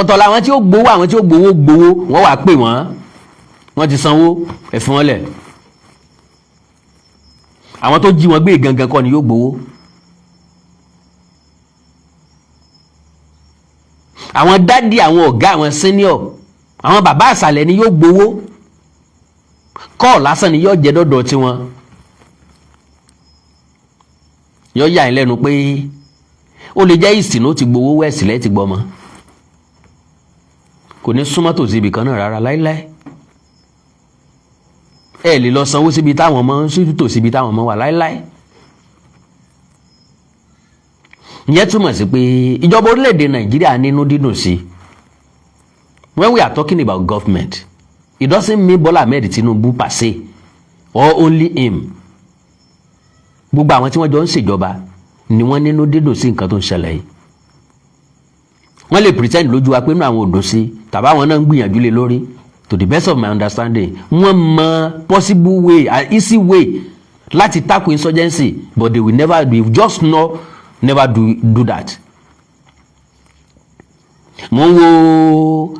ọ̀tọ̀ làwọn tí ó gbowó. Àwọn tí ó gbowó gbowó, wọ́n wàá pè wọ́n, wọ́n ti sanwó ẹ̀fọn wọn lẹ̀. Àwọn tó jí wọn gbé gangan kọ́ ni yóò gbowó. Àwọn daddy, àwọn ọ̀gá, àwọn senior, àwọn bàbá àṣàlẹ̀ ni yóò gbowó kọ́ọ̀ lásán ni yóò jẹ́ dọ́dọ̀ tiwọn. Yóò yà yín lẹ́nu pé ó lè jẹ́ east ló ti gbowó, west lẹ́ẹ̀ ti gbọ́mọ. Kò ní súnmọ́ tòsí ibì kan náà rárá láíláí. Ẹ lè lọ sanwó síbi táwọn ọmọ sí tòsí ibi táwọn ọmọ wà láíláí. Ìyẹn túmọ̀ sí pé ìjọba orílẹ̀-èdè Nàìjíríà nínú dídùn sí. When we are talking about government, it doesn't mean Bola Ahmed Tinubu per se or only him. Gbogbo àwọn tí wọ́n jọ ń ṣèjọba ni wọ́n nínú dídùn sí nǹkan tó ń ṣẹlẹ̀ yìí. Wọ́n lè pretend lójú wa pé inú àwọn ò dùn sí, tàbí àwọn náà ń gbìyànjú lé lórí. To the best of my understanding, wọ́n mọ possible way and easy way láti tackle insurgency, but they will never, they will just no never do that. Mo ń wo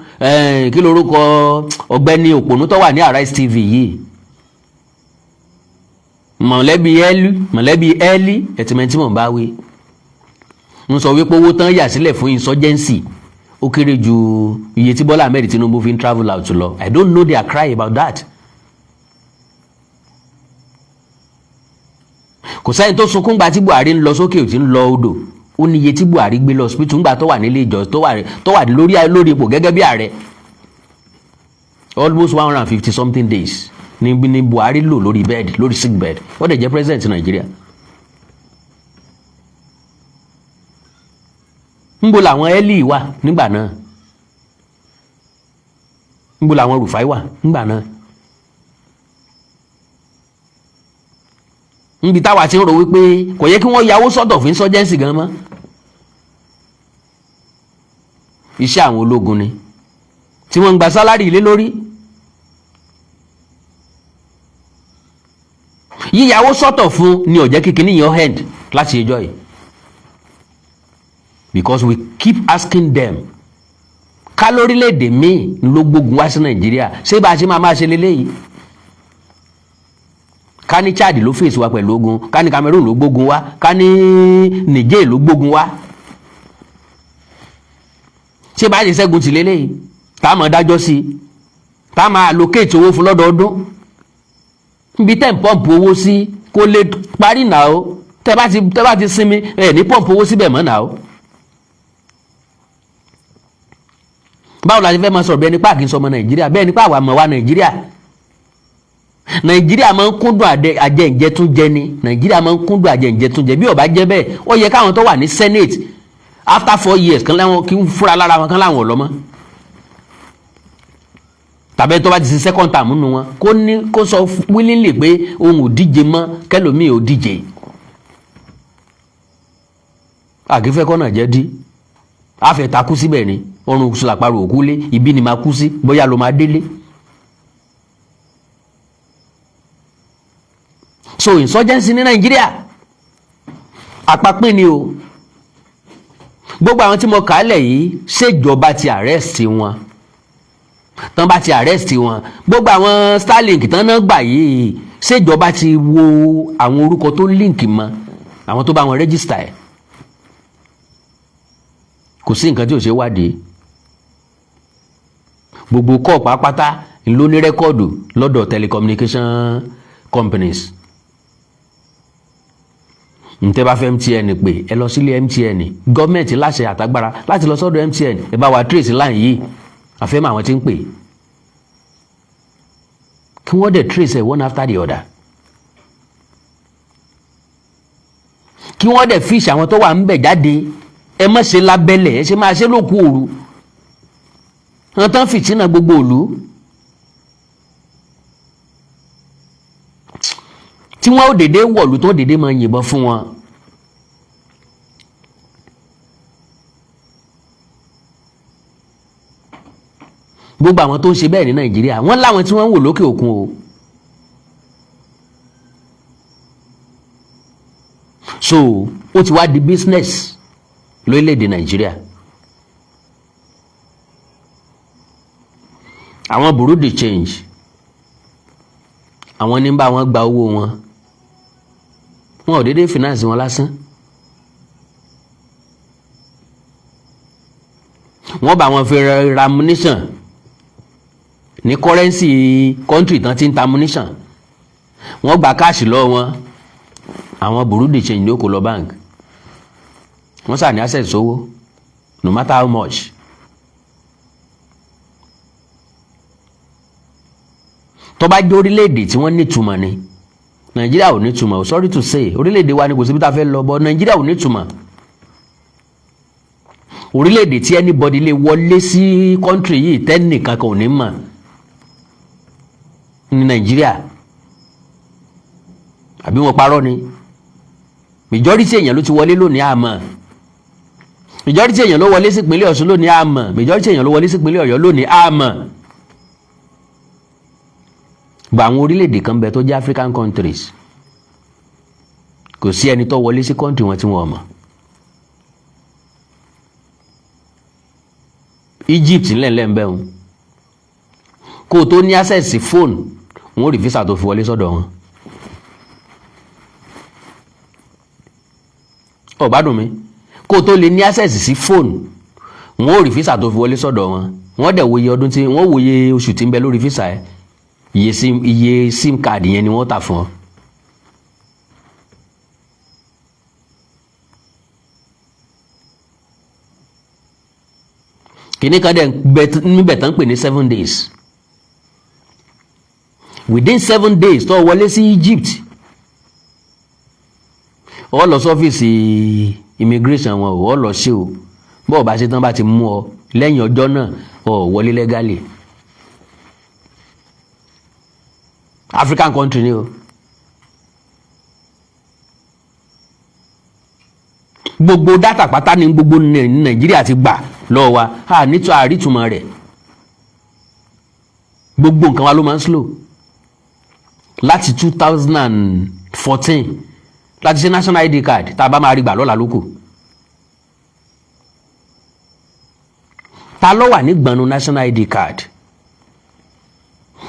kí lorúkọ ọ̀gbẹ́ni òpònú tó wà ní Arise TV yìí, mọ̀lẹ́bí ẹ́lí, mọ̀lẹ́bí ẹ́lí ẹ̀tìmẹ̀tì mọ̀ bá wí, ń sọ wípé owó tán yà sílẹ̀ fún insurgency ó kéré ju iye tí Bọ́lá Ahmed Tinubu fi ń travel out lọ. I don't know their cry about that. Kò sẹ́ni tó sunkún gba tí Buhari ń lọ sókè, ò tí ń lọ odò. Ó ní iye tí Buhari gbé lọ hospital ńgbà tó wà nílé ìjọ, tó wà lórí ipò gẹ́gẹ́ bí ààrẹ. Almost 150 something days ní Buhari lò lórí bed, lórí sick bed. Ó dẹ̀ jẹ́ president Nàìjíríà. Ńbo làwọn Eli wà nígbà náà? Ńbo làwọn Rufai wà nígbà náà? Níbi táwa ti ń rò wípé kò yẹ kí wọ́n yàwó sọ́tọ̀ fún insurgency gan mọ́, iṣẹ́ àwọn ológun ni tí wọ́n ń gba salary lé lórí. Yíyàwó sọ́tọ̀ fún ni ó jẹ́ kíkiní yẹn end láti ẹjọ́ yìí, because we keep asking them, ká lórílẹ̀‐èdè míì ló gbógun wá sí Nàìjíríà, ṣé bá a ṣe máa máa ṣe leléyìí? Ká ní Chad ló fèsì wa pẹ̀lú ogun, ká ní Cameroon ló gbógun wá, ká ní Niger ló gbógun wá, ṣé bá a ṣe ṣẹ́gun tì leléyìí, tá a máa dájọ́ sí i, tá a máa allocate owó fún lọ́dọọdún? Níbi tẹ́ ń pump owó sí kó lè parí nà ó, tẹ́ bá ti sinmi ẹ̀ ní pump owó síbẹ̀ mọ́ nà ó. Báwo la ṣe fẹ́ máa sọ̀rọ̀ bí ẹni páàkì ń sọmọ Nàìjíríà, bẹ́ẹ̀ ni páàwà mọ̀ wá Nàìjíríà? Nàìjíríà máa ń kúndùn àjẹǹjẹtúnjẹ ni. Nàìjíríà máa ń kúndùn àjẹǹjẹtúnjẹ. Bí ó bá jẹ́ bẹ́ẹ̀, ó yẹ káwọn tó wà ní Senate after 4 years kan láwọn kí n fúra lára wọn kan láwọn ò lọ mọ́, tàbí tó bá ti ṣe second term nínú wọn, kó ní kó sọ willingly pé òun ò díje mọ́, kẹlòmíì ò díje. Àkífẹ́ kọ́nà jẹ́ dí àfẹ́ takú síbẹ̀ ni ọrùn sùlàpàrọ̀ òkú lé ibi ni máa kú sí, bóyá ló máa délé. So insurgency ní Nàìjíríà, àpapín ni o. Gbogbo àwọn tí mo kà á lẹ̀ yìí, ṣèjọba ti arrest wọn? Tán bá ti arrest wọn, gbogbo àwọn Starlink tán náà gbà yìí, ṣèjọba ti wo àwọn orúkọ tó link mọ́ àwọn tó bá wọn register ẹ̀? Kò sí nǹkan tí ò ṣe wádìí. Gbogbo kọ́ pátápátá ló ní record lọ́dọ̀ telecommunication companies. Ntẹ́ bá fẹ́ MTN pé ẹ lọ sílé MTN, gọ́ọ̀mẹ̀ntì láṣẹ àtagbára láti lọ sọ́dọ̀ MTN, ẹ bá wa trace line yìí, àfẹ́mọ́ àwọn tí ń pè, kí wọ́n dẹ̀ trace ẹ̀ one after the other, kí wọ́n dẹ̀ fish àwọn tó wà ń bẹ̀ jáde. Ẹ má ṣe lábẹ́lẹ̀, ẹ ṣe máa ṣe lókun òru wọn tán fìtínà gbogbo òlu tí wọ́n ó dédé wọ̀lú tó dédé máa yìnbọn fún wọn. Gbogbo àwọn tó ń ṣe bẹ́ẹ̀ ní Nàìjíríà, wọ́n láwọn tí wọ́n ń wò lókè òkun o. So ó ti wá di business lórílẹ̀‐èdè Nàìjíríà. Àwọn bureau de change, àwọn ní bá wọn gba owó wọn, wọn ò déédéé finance wọn lásán. Wọ́n bá wọn fi ra ammunition ní currency country tán ti ń ta ammunition. Wọ́n gba cash lọ́wọ́ wọn, àwọn bureau de change ní ó kó lọ bank. Wọ́n sà ní access sówó, no matter how much. Tó bá jẹ́ orílẹ̀-èdè tí wọ́n nítumọ̀ ni, Nàìjíríà ò nítumọ̀. Sorry to say, orílẹ̀-èdè wa ni, kò síbi tá a fẹ́ lọ bọ́. Nàìjíríà ò nítumọ̀. Orílẹ̀-èdè tí anybody lè wọlé sí country yìí tẹ́nìkan kan ò ní mọ̀ ní Nàìjíríà. Àbí wọn parọ́ ni? Majority èèyàn ló ti wọlé lónìí, àmọ́ majority èèyàn ló wọlé sí ìpínlẹ̀ Ọ̀ṣun lónìí, àmọ́ majority èèyàn ló wọlé sí ìpínlẹ̀ Ọ̀yọ́ lónìí, àmọ́ gba àwọn orílẹ̀-èdè kan bẹ tó jẹ́ African countries, kò sí ẹni tó wọlé sí country wọn tí wọ́n mọ̀. Egypt ńlẹ̀ńlẹ̀ ń bẹ̀ wọn, kó o tó ní access sí phone, wọn ò rí visa tó fi wọlé sọ́dọ̀ wọn. Ó gbádùn mi? Kó o tó lè ní access sí phone, wọn ò rí visa tó fi wọlé sọ́dọ̀ wọn. Wọ́n dẹ̀ wòye ọdún tí wọ́n wòye oṣù tí ń bẹ lórí visa ẹ̀, iye SIM card yẹn ni wọ́n tà fún ọ. Kìnní kan dẹ̀ níbẹ̀ tán pè ní 7 days. Within 7 days tó wọlé sí Egypt, ó lọ sọ́fíìsì immigration wọn, ò lọ sí o. Bó o bá ṣe tán, bá ti mú ọ lẹ́yìn ọjọ́ náà, ọ wọlé legally. African country ni o. Gbogbo data pátá ní gbogbo Nàìjíríà ti gbà lọ́wọ́ wa, a nítorí àrítùmọ̀ rẹ̀. Gbogbo nǹkan wa ló máa ń slow. Láti 2014 láti ṣe national ID card, tá a bá máa rí gbà lọ́la lóko. Ta ló wà ní gbọ̀nù national ID card?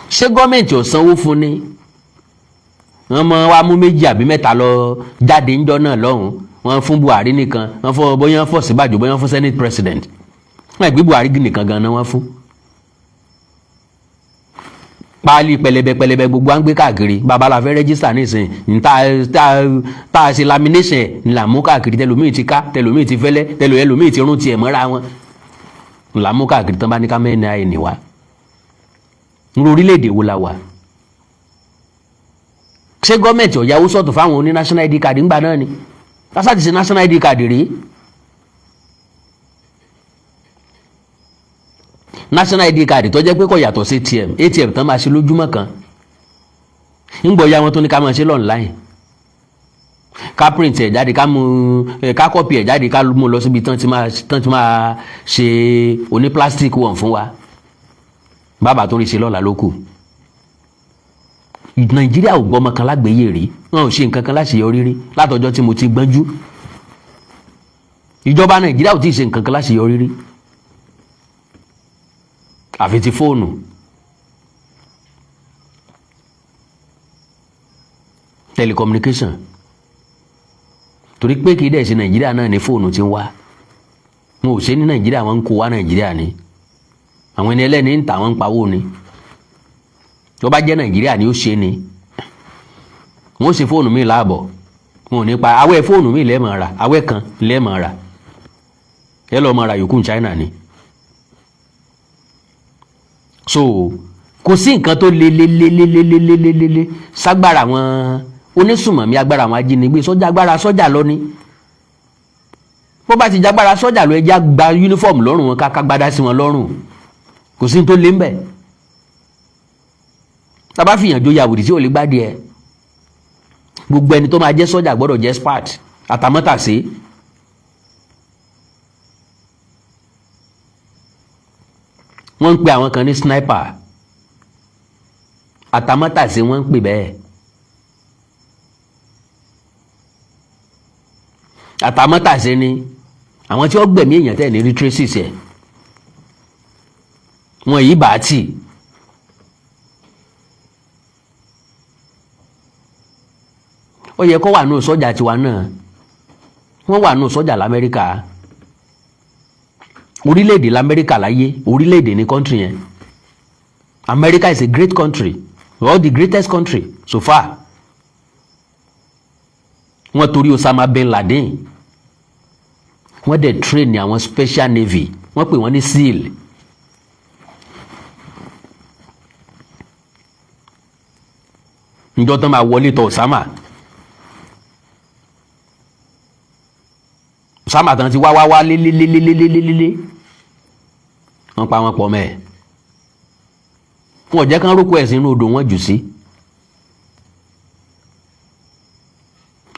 Ṣé gọ́ọ̀mẹ̀ntì ò sanwó fún ni? Wọ́n mọ wá mú méjì àbí mẹ́ta lọ jáde ńjọ́ náà lọ́hùn. Wọ́n fún Buhari nìkan, wọ́n fún, bóyá wọ́n fún Ọ̀ṣínbàjò, bóyá wọ́n fún senate president. Wọ́n gbé Buhari nìkan gan-an wọ́n fún páálí pẹlẹbẹ pẹlẹbẹ. Gbogbo à ń gbé káàkiri, bàbá la fẹ́ register nísìnyí ní tá a ṣe lamination ẹ̀ ní là mú káàkiri. Tẹlòmíì ti ká, tẹlòmíì ti fẹ́lẹ́, tẹlòmíì ti rún tiẹ̀ mọ́ra wọn là mú káàkiri tán. Bá ní ká mẹ́rin àìní wa ní orílẹ̀-èdè wo la wà? Ṣé gọ́ọ̀mẹ̀ntì ọ̀yáwó sọ̀tọ̀ fáwọn oní national ID card ńgbà náà ni? Lásà ti ṣe national ID card rí. National ID card tó jẹ́ pé kò yàtọ̀ sí ATM. ATM tán máa ṣe lójúmọ́ kan, ńgbọ̀ ya wọn tó ní ká máa ṣe online, ká print ẹ̀ jáde, ká mú, ká copy ẹ̀ jáde, ká mú lọ síbi tán ti máa ṣe oní plastic wọn fún wa. Bàbá tó rí ṣe lọ́la ló kù. Nàìjíríà ò gbọ́mọ kan lágbèéyè rí, wọn ò ṣe nǹkan kan láṣeyọrí rí látọjọ́ tí mo ti gbọ́njú. Ìjọba Nàìjíríà ò tí ì ṣe nǹkan kan láṣeyọrí rí, àfi ti fóònù. Telecommunication, torí pé kì í dẹ̀ ṣe Nàìjíríà náà ní fóònù ti ń wá. Wọn ò ṣe ní Nàìjíríà, wọn ń kó wá Nàìjíríà ni. Àwọn ẹni ẹlẹ́ni ń tà, wọ́n ń pawó ni. Tó bá jẹ́ Nàìjíríà ni ó ṣe ni, wọ́n ó ṣe fóònù míì láàbọ̀, wọn ò ní pa awẹ́. Fóònù míì lẹ́ẹ̀mọ̀ rà, awẹ́ kan lẹ́ẹ̀mọ̀ rà, ẹ lọ́ọ́ máa ra yòókù ní China ni. So kò sí nǹkan tó le le le le le le le le le le ságbára àwọn onísùmọ̀mí, agbára àwọn ajínigbé sọ́jà, agbára sọ́jà lọ ni. Bó bá ti jágbára sọ́jà lọ, ẹja gba uniform lọ́rùn wọn, ká gbádá sí wọn lọ́rùn. Kò sí ní tó lé ń bẹ̀. Tá bá fìyàn jóyè àwòdì tí ò lè gbádìí ẹ. Gbogbo ẹni tó máa jẹ́ sọ́jà gbọ́dọ̀ jẹ́ expert àtàmọ́tàsé. Wọ́n ń pe àwọn kan ní sniper, àtàmọ́tàsé wọ́n ń pè bẹ́ẹ̀. Àtàmọ́tàsé ni àwọn tí wọ́n gbẹ̀mí èèyàn tẹ̀ ní rí traces ẹ̀, wọn yìí bá tì. Ó yẹ kó wà nù sọ́jà tiwa náà. Wọ́n wà nù sọ́jà lamẹ́ríkà. Orílẹ̀-èdè lamẹ́ríkà láyé, orílẹ̀-èdè ní country yẹn. America is a great country, or the greatest country so far. Wọ́n torí Osama bin Laden, wọ́n dẹ̀ train ní àwọn special navy, wọ́n pè wọ́n ní SEAL. Njọ́ tán máa wọlé tọ̀ Osama, Osama tán ti wá wá wá lélélélélélélé, wọ́n pa wọ́n pọ̀ mẹ́ẹ̀, wọn ò jẹ́ kán rókò ẹ̀sìn inú odò wọn jù sí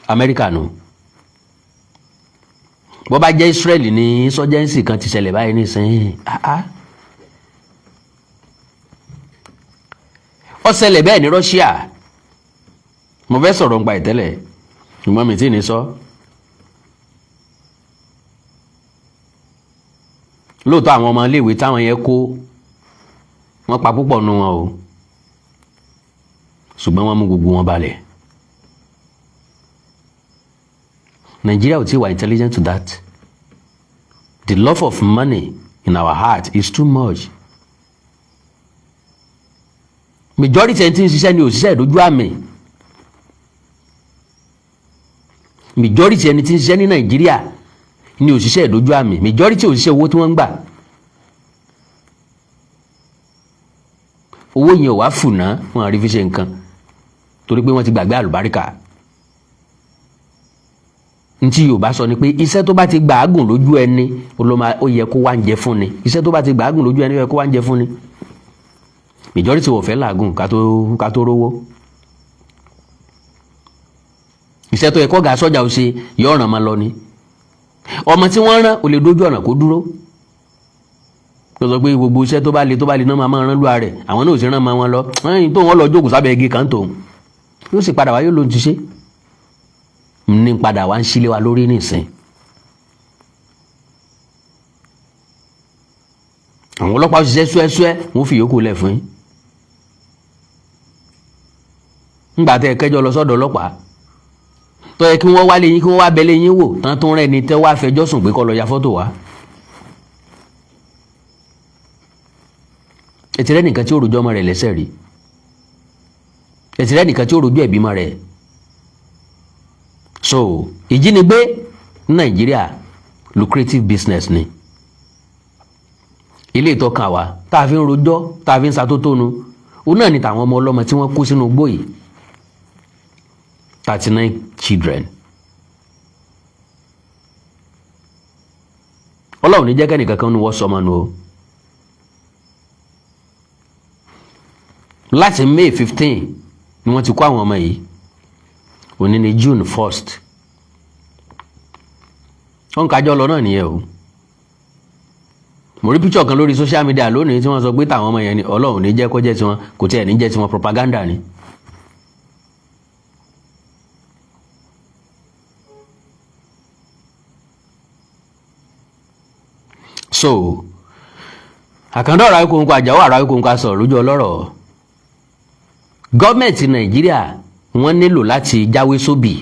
Amẹ́ríkà nù. Bó bá jẹ́ Israel ní insurgency kan ti ṣẹlẹ̀ báyìí nísìnyí, ah ah, ó ṣẹlẹ̀ bẹ́ẹ̀ ní Russia. Mo fẹ́ sọ̀rọ̀ nípa ìtẹ́lẹ̀, ṣùgbọ́n mi tí ì ní sọ. Lóòótọ́, àwọn ọmọ iléèwé táwọn yẹn kó, wọ́n pa púpọ̀ nu wọn o, ṣùgbọ́n wọ́n mú gbogbo wọn balẹ̀. Nigeria ò tí wà intelligent to that. The love of money in our heart is too much. Majority ẹni tí ń ṣiṣẹ́ ni òṣìṣẹ́ ìdójú àmì. Majority ẹni tí ń ṣiṣẹ́ ní Nàìjíríà ni òṣìṣẹ́ ìdójú àmì. Majority òṣìṣẹ́, owó tí wọ́n ń gbà, owó yẹn ò wá fùnà, wọn àrí fi ṣe nǹkan, torí pé wọ́n ti gbàgbé àlùbáríkà. Ntí Yorùbá sọ ni pé iṣẹ́ tó bá ti gbàágùn lójú ẹni, ó yẹ kó wá ń jẹ fún ni. Iṣẹ́ tó bá ti gbàágùn lójú ẹni, ó yẹ kó wá ń jẹ fún ni. Majority wọ́n fẹ́ làágùn ká tó rówó. Iṣẹ́ tó yẹ kó ga sọ́jà ó ṣe, yọ ọ̀ràn máa lọ ni. Ọmọ tí wọ́n rán ò lè dójú ọ̀nà kó dúró, tó sọ pé gbogbo iṣẹ́ tó bá le náà máa rán lúwa rẹ̀. Àwọn náà ò sì rán máa wọn lọ ẹ̀yìn tó wọn lọ jókòó sábẹ́ igi kan tó yóò sì padà wá, yóò lóhun ti ṣe ní padà wá ń sílé wa lórí nìsín. Àwọn ọlọ́pàá ṣiṣẹ́ súẹ́súẹ́, wọ́n fi yòókù lẹ̀ fún yín. Ńgbà tẹ́ ẹ kẹjọ lọ sọ́dọ̀ ọlọ́pàá, tó yẹ kí wọ́n wá lé yín, kí wọ́n wá bẹ́lẹ̀ yín wò tán, tó ń rẹ́ni tẹ́ wá fẹjọ́ sùn pé kó lọ ya fọ́tò wá. Ètí rẹ́ nìkan tí ó rojọ́ ọmọ rẹ̀ lẹ́sẹ̀ rí, ètí rẹ́ nìkan tí ó rojọ́ ẹ̀bí mọ́ rẹ̀. So ìjínigbé ní Nàìjíríà, lucrative business ni. Ilé ìtọ́ka wa tá a fi ń rojọ́, tá a fi ń ṣàtótónu, òun náà ni tàwọn ọmọ ọlọ́mọ tí wọ́n kó sínú igbó yìí, 39 children. Ọlọ́run ní jẹ́ kẹ́nìkan kan ní wọ́n sọmọ nu o. Láti May 15 ni wọ́n ti kó àwọn ọmọ yìí, òní ni June 1st. Wọ́n ń kájọ́ lọ náà nìyẹn o. Mo rí píṣọ̀ kan lórí social media lónìí tí wọ́n sọ pé táwọn ọmọ yẹn ni. Ọlọ́run ní jẹ́ kó jẹ́ tiwọn, kò tiẹ̀ ní jẹ́ tiwọn, propaganda ni. So àkàndá ọ̀rọ̀ Awíkonko, àjàwọ̀ ọ̀rọ̀ Awíkonko, sọ̀rọ̀ lójú ọlọ́rọ̀. Gọ́ọ̀mẹ̀ntì Nàìjíríà, wọ́n nílò láti jáwé sóbì.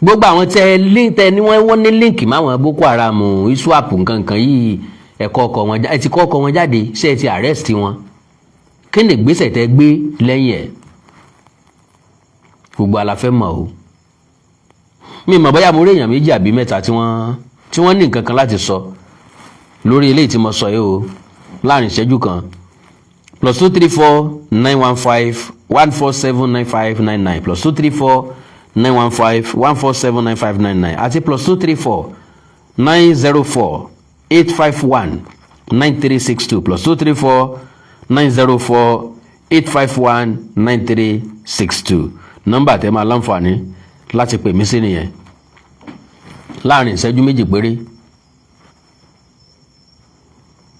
Gbogbo àwọn tẹ tẹ ní wọ́n ní link máwọn Boko Haram, ISWAP, nkankan yìí, ẹ̀kọ́ ọkọ̀ wọn, ẹ ti kọ́ ọkọ̀ wọn jáde, ṣé ẹ ti arrest wọn? Kí ni ìgbésẹ̀ tẹ gbé lẹ́yìn ẹ̀? Gbogbo àlàfẹ́ mọ̀ o. Mi mọ̀ bóyá mo rí èèyàn méjì àbí mẹ́ta tí wọ́n ní nǹkan kan láti sọ lórí eléyìí tí mo sọ yìí o láàrin ìṣẹ́jú kan. +2349151479599, +2349151479599 àti +2349048519362, +2349048519362. Nọ́mbà tẹ́ máa láǹfààní láti pè mí sí nìyẹn láàrin ìṣẹ́jú 2 péré.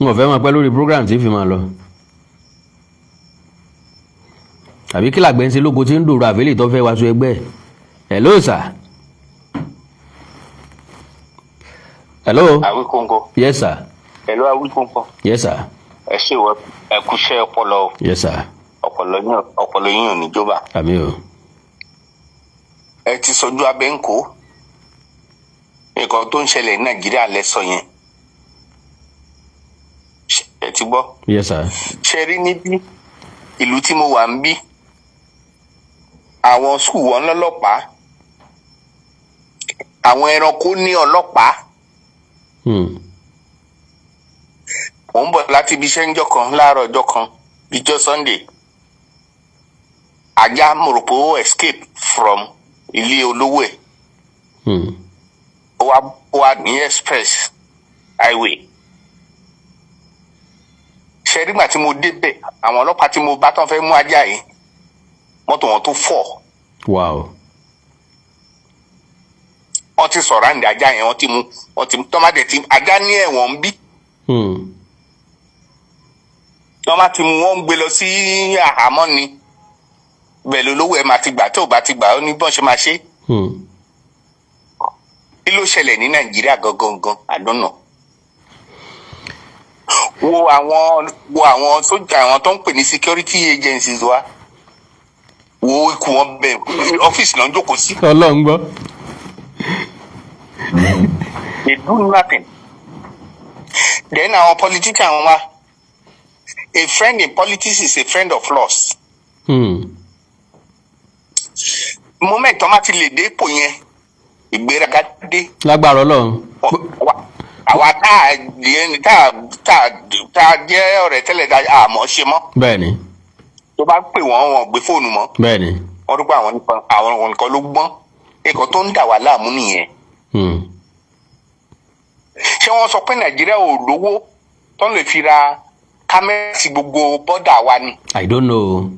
N ò fẹ́ máa pẹ́ lórí program tí fi máa lọ. Àbí kí làgbẹ́ ń ṣe lóko tí ń dòrò àfẹ́lẹ́ tó fẹ́ wá sọ ẹgbẹ́ ẹ̀? Hello sir. Hello. Awíkóńkó. Yes sir. Hello, Awíkóńkó. Yes sir. Ẹ ṣe wọ, ẹ kúṣẹ́ ọpọlọ o. Yes sir. Ọpọlọ yín ò ní jọba. Àmín o. Ẹ ti sọjú abẹ́ ń kó. Nǹkan tó ń ṣẹlẹ̀ ní Nàìjíríà lẹ́sọ̀ yẹn. Ẹ ti gbọ́? Yes, sir. Ṣe rí níbí, ìlú tí mo wà ń bí, àwọn school wọn lọ́lọ́pàá, àwọn ẹranko ní ọlọ́pàá. Mò ń bọ̀ láti ibi iṣẹ́ ńjọ́ kan, láàárọ̀ ọjọ́ kan, bíjọ́ Sunday. Ajá, mo rò pé ó escape from ilé olówó ẹ̀. Ó wá ní express highway. Ṣe nígbà tí mo débẹ̀, àwọn ọlọ́pàá tí mo bá tán fẹ́ mú ajá yìí, mọ́tò wọn tó fọ̀. Wọ́n ti sọ̀rọ̀ àǹdí ajá yẹn, wọ́n ti mú, wọ́n ti tọ́mádé tí ajá ní ẹ̀wọ̀n ń bí. Tọ́ bá ti mú, wọ́n ń gbé lọ sí àhámọ́ ni. Bẹ́ẹ̀ lolówó ẹ̀ máa ti gbà, tí ò bá ti gbà, ó ní bọ́n ṣe máa ṣe. Kí ló ṣẹlẹ̀ ní Nàìjíríà gangan gan? I don't know. Wo àwọn sójà, àwọn tó ń pè ní security agencies wa, wo ikú wọn bẹ, ọ́fíìsì náà ń jókòó sí. Ọlọ́run gbọ́. They do nothing. Then àwọn politician wa, a friend in politics is a friend of laws. Moment tó má ti lè dé ipò yẹn, ìgbéraga dé. Lágbára Ọlọ́run. Àwa tá a jẹ́ ọ̀rẹ́ tẹ́lẹ̀, tá a mọ̀ ṣe mọ́. Tó bá pè wọ́n, wọn gbé fóònù mọ́. Wọ́n dúpọ̀, àwọn nìkan ló gbọ́n. Nǹkan tó ń dà wá láàmú nìyẹn. Ṣé wọ́n sọ pé Nàìjíríà ò lówó tó lè fi ra kámẹ́rà sí gbogbo border wa ni? I don't know.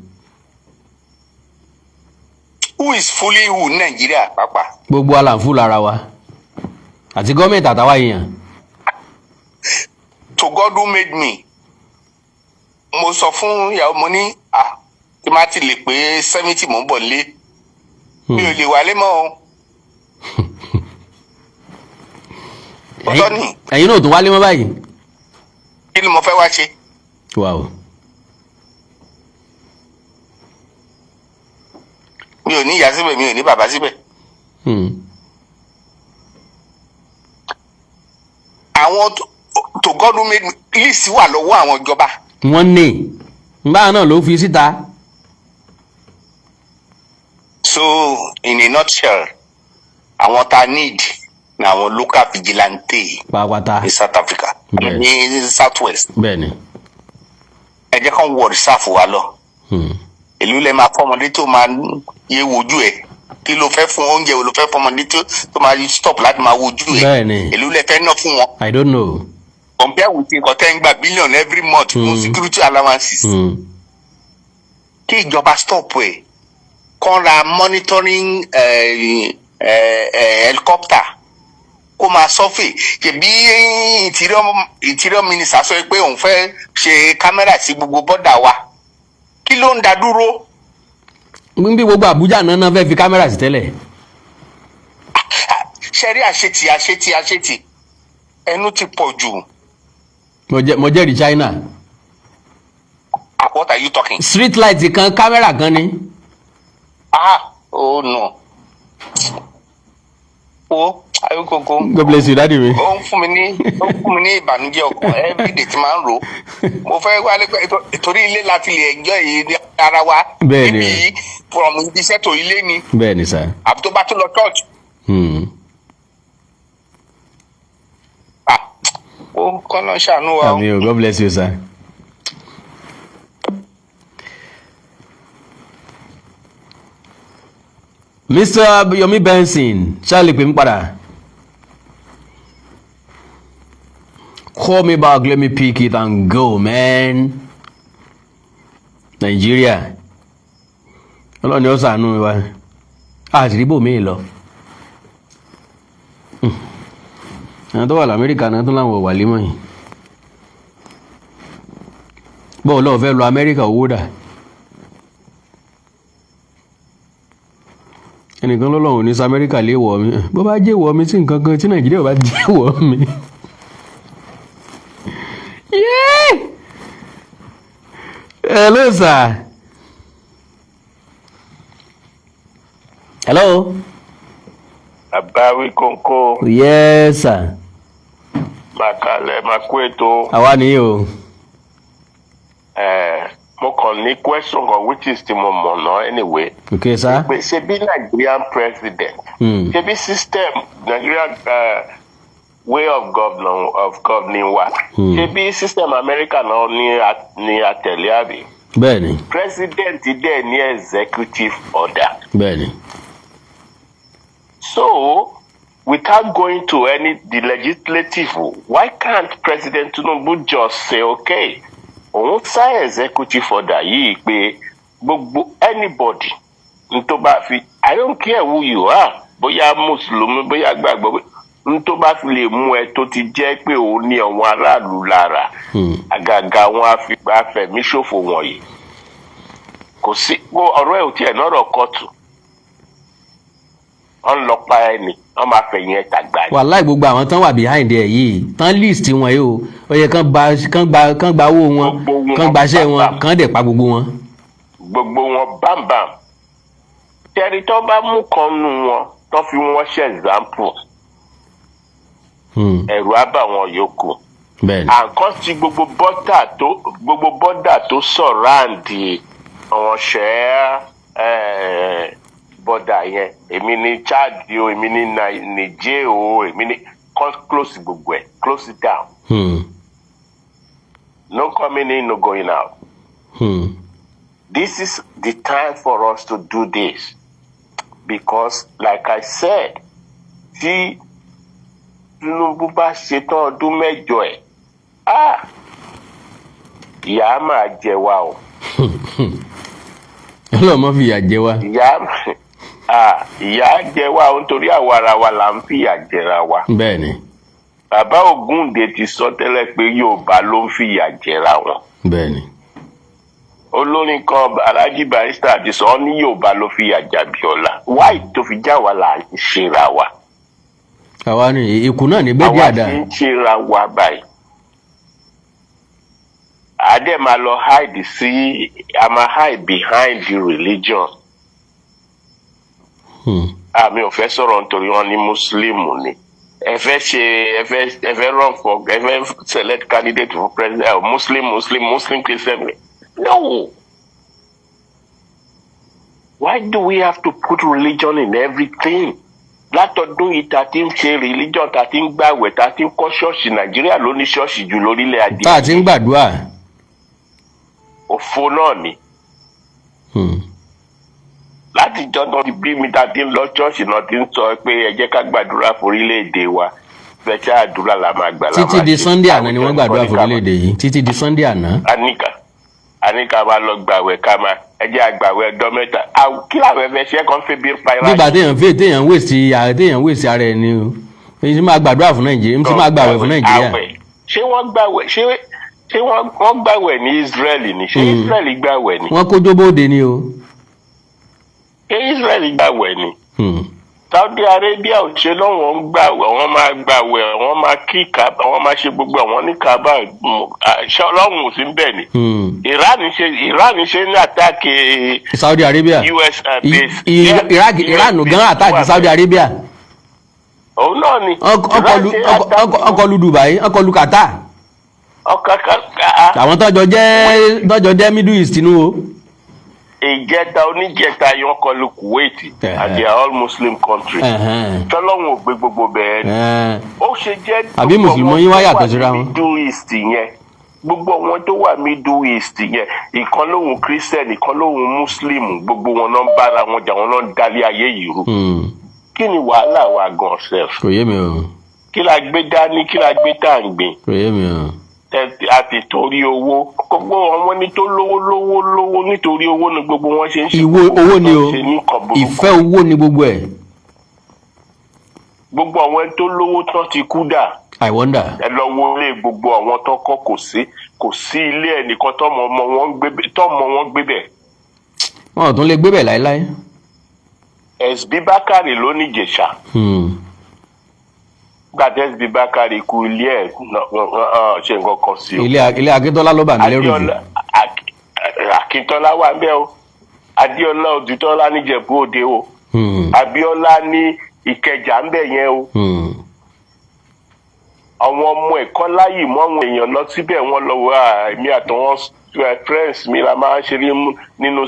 Who is fooling who ní Nàìjíríà pàápàá? Gbogbo àlàǹfù lára wa, àti gọ́ọ̀mẹ̀ntì àtàwa èèyàn. To God who made me, mo sọ fún ìyàwó mo ní, ah, tí má ti lè pé 70, mò ń bọ̀ lé, mi ò lè wálé mọ́ o. Ọ̀tọ̀ ni. Ẹ̀yin náà ò tún wálé mọ́ báyìí? Kí ni mo fẹ́ wá ṣe? Wow. Mi ò ní ìyá síbẹ̀, mi ò ní bàbá síbẹ̀. Àwọn to God who made me, list wà lọ́wọ́ àwọn ìjọba. Wọ́n ní nbáà náà ló fi síta. So in a nutshell, àwọn tá a need na àwọn local vigilante pàápàá ní South Africa, ní South West. Ẹ jẹ́ kán wọ reserve wa lọ. Ìlú lẹ máa fọmọdé tó máa yé wojú ẹ? Kí ló fẹ́ fún oúnjẹ wo ló fẹ́ fọmọdé tó máa stop láti máa wojú ẹ? Ìlú lẹ fẹ́ ná fún wọn? I don't know. Compare with nǹkan tẹ́ ń gba billion every month fún security allowances. Kí ìjọba stop ẹ̀, kán ra monitoring helicopter kó máa survey. Ṣebí interior minister sọ pé òun fẹ́ ṣe kámẹ́rà sí gbogbo border wa, kí ló ń dá dúró? Bí gbogbo Àbújá náà fẹ́ fi kámẹ́rà sí tẹ́lẹ̀. Ṣe rí, àṣetì, àṣetì, àṣetì, ẹnu ti pọ̀ jù. Mo jẹ́rìí China. Ah, what are you talking? Street light kan, kámẹ́rà kan ni. Ah, oh no, wo Awikonko. God bless you, daddy mi. Ó ń fún mi ní ìbànújẹ́ ọkàn everyday tí máa ń rò ó. Mo fẹ́ wálé pé torí ilé láti lè enjoy yìí ara wa. Níbi from ibi iṣẹ́ tó ilé ni. Bẹ́ẹ̀ ni, sir. Àbí tó bá tún lọ church. Ah, ó kọ́nà ṣàánú wa o. Àmín o. God bless you, sir. Mr. Yomi Benson, ṣáà lè pè mí padà. Call me back, let me pick it and go, man. Nàìjíríà, Ọlọ́run ni ó ṣàánú wa, àṣírí mi lọ. Àwọn tó wà lamẹ́ríkà náà tún láwọn ò wà límọ̀ yìí. Bọ́ọ̀ lọ́ọ́ fẹ́ lọ Amẹ́ríkà, owó dà? Ẹnìkan lọ́lọ́run ò ní sọ Amẹ́ríkà lé wọ̀ mí. Bó bá jẹ́ wọ̀ mí tí nǹkan kan tí Nàìjíríà ò bá jẹ́ wọ̀ mí. Yeah! Hello, sir. Hello. Àbáwí kónkó. Yes, sir. Màkàlẹ̀ máa kú ètò. Àwa nìyí o. Ẹ̀, mo kàn ní question kan which is tí mo mọ̀ náà anyway. Okay, sir. Pé ṣe bí Nigerian president, ṣe bí system Nigerian way of governing wa, ṣe bí system America náà ní àtẹ̀lé, àbí? Bẹ́ẹ̀ni. President dẹ̀ ní executive order. Bẹ́ẹ̀ni. So, without going to any the legislative, why can't President Tinubu just say, "Okay, òun sign executive order yìí pé gbogbo anybody n tó bá fi, I don't care who you are, bóyá mùsùlùmí, bóyá gbàgbọ́, n tó bá fi lè mú ẹ tó ti jẹ́ pé òun ní àwọn aráàlú lára, àgàgà àwọn afẹ̀míṣòfò wọ̀nyí, kò sí ọ̀rọ̀ ẹ̀ ò tiẹ̀ nọ́rọ̀ kóòtù, wọ́n lọ pa ẹni, wọ́n máa fẹ̀yìn ẹ̀ tàgbà ni." Wàláì, gbogbo àwọn tán wà behind ẹ yìí, tán list wọn yìí o, ó yẹ kán gba owó wọn, Gbogbo wọn. kán gbaṣẹ́ wọn, Bam. kán dẹ̀ pa gbogbo wọn. Gbogbo wọn bámbàm. Tẹ̀rí tó bá mú kan nù wọn tó fi wọ́n ṣe example, ẹ̀rù á bà wọn yòókù. Àǹkan tí gbogbo border tó surround àwọn ṣẹ́ border yẹn, èmi ní Chad o, èmi ní Niger o, èmi ní kán close gbogbo ẹ̀, close it down. No coming in, no going out. This is the time for us to do this because, like I said, tí Tinubu bá ṣetán ọdún 8 ẹ̀, ah, ìyà á máa jẹ wá o. Ọlọ́run má fìyà jẹ wá. Ìyà, ah, ìyà á jẹ wá o, nítorí àwa ara wa là ń fìyà jẹra wa. Bàbá Ògúndé ti sọ tẹ́lẹ̀ pé Yorùbá ló ń fìyà jẹra wọn. Olórin kan, Alhaji Barrister, ti sọ ọ́ ní Yorùbá ló fìyà jẹ Abíọ́lá. Wáì tó fi já wa là ń ṣera wa? Àwa ni ikú náà ní gbẹ́dí Àwa àdá. ti ń ṣera wa báyìí. Adé máa lọ hide sí, a máa hide behind the religion. Àmì ò fẹ́ sọ̀rọ̀ nítorí wọ́n ní Muslim ni. Ẹ fẹ́ ṣe, ẹ fẹ́ run for, ẹ fẹ́ select candidate for president, Muslim, Muslim, Muslim, Christian. No, why do we have to put religion in everything? Látọdún yìí ta ti ń ṣe religion, ta ti ń gbàwẹ̀, ta ti ń kọ́ ṣọ́ọ̀ṣì, Nàìjíríà ló ní ṣọ́ọ̀ṣì jù lórílẹ̀ adé. Tá a ti ń gbàdúrà. Òfo náà ni. Látijọ́ náà ti bí mi ta ti ń lọ ṣọ́ọ̀ṣì náà ti ń sọ pé ẹ jẹ́ ká gbàdúrà forílẹ̀-èdè wa, fẹsẹ̀ àdúrà la máa gbà la Títí máa di ṣe. Sunday àná ni wọ́n gbàdúrà Àwùjọ fún orílẹ̀-èdè yìí, títí di Sunday àná. Àníkà máa lọ gbàwẹ̀, ká máa ẹ jẹ́ àgbàwẹ̀ ọjọ́ 3. Kí làwọn ẹ̀fẹ̀ ṣe kàn fi bí pa ẹ̀? Nígbà téèyàn fẹ́ téèyàn waste ara ẹ̀ ni o. Èyí tí máa gbàdúrà fún Nàìjíríà, èyí tí máa gbàwẹ̀ fún Nàìjíríà. Àwẹ̀, ṣé wọ́n gbàwẹ̀, ṣé wọ́n gbàwẹ̀ ní Israel ni? Ṣé Israel gbàwẹ̀ ni? Wọ́n kójó bóde ni o. Ṣé Israel gbàwẹ̀ ni? Saudi Arabia ò ṣe lọ́wọ́ ń gbàwẹ̀, wọ́n máa gbàwẹ̀, wọ́n máa kí Kaaba, wọ́n máa ṣe gbogbo àwọn ní Kaaba. Ṣé Ọlọ́run ò sí ń bẹ̀ ni? Iran ṣe ní attack Saudi Arabia. US base. Iraq, Iran gan attack Saudi Arabia. Òun náà ni. Ọkọ̀ lu Dubai, ọkọ̀ lu Qatar. Ọkọ̀ Àwọn tọ́jọ́ jẹ́ Middle East nù o. Ìjẹta oníjẹta yẹn kọlu Kuwait, and they are all Muslim countries. Tọ́lọ́hún ò gbé gbogbo bẹ́ẹ̀ ni. Ó ṣe jẹ́ Àbí gbogbo Mùsùlùmí àwọn yín wá tó yàtọ̀ wà síra ní wọn? Middle East yẹn, gbogbo àwọn tó wà Middle East yẹn, ìkan lóhun Christian, ìkan lóhun Muslim, gbogbo wọn náà ń bára wọn jà, wọn náà ń dalé ayé yìí rú. Kí ni wàhálà wa gan sef? Kò yé mi o. Kí la gbé dání? Kí la gbé tá à ń gbìn? Kò yé mi o. Àti torí owó, gbogbo àwọn ẹni tó lówó lówó lówó, nítorí owó ni gbogbo wọn ṣe ń ṣe Ìwọ gbogbo owó ni o. nǹkan ṣe ní nǹkan burúkú. Ìfẹ́ owó ni gbogbo ẹ̀. Gbogbo àwọn ẹni tó lówó tán ti kú dà. I wonder. Ẹ lọ wo ilé gbogbo àwọn tó kọ́, kò sí ilé ẹnìkan tọmọ ọmọ wọn gbé tọmọ wọn gbé bẹ̀. Wọn ò tún lè gbé bẹ̀ láéláé. SB Bákàrè ló ní Ìjẹ̀ṣà. Gbàtẹ́ SB Bákàrè kú, ilé ẹ̀ ṣe nǹkan kan sí o. Ilé Akíntọ́lá ló bà mí lẹ́rù jù. Adéọlá Akíntọ́lá wà ń bẹ̀ o, Adéọlá Odùtọ́lá níjẹ̀bú Òde o. Abíọ́lá ní Ìkẹjà ń bẹ̀ yẹn o. Àwọn ọmọ ẹ̀kọ́ láyè mọ́ àwọn èèyàn lọ síbẹ̀, wọ́n lọ wá èmi àtàwọn friends mi la máa ń ṣeré nínú.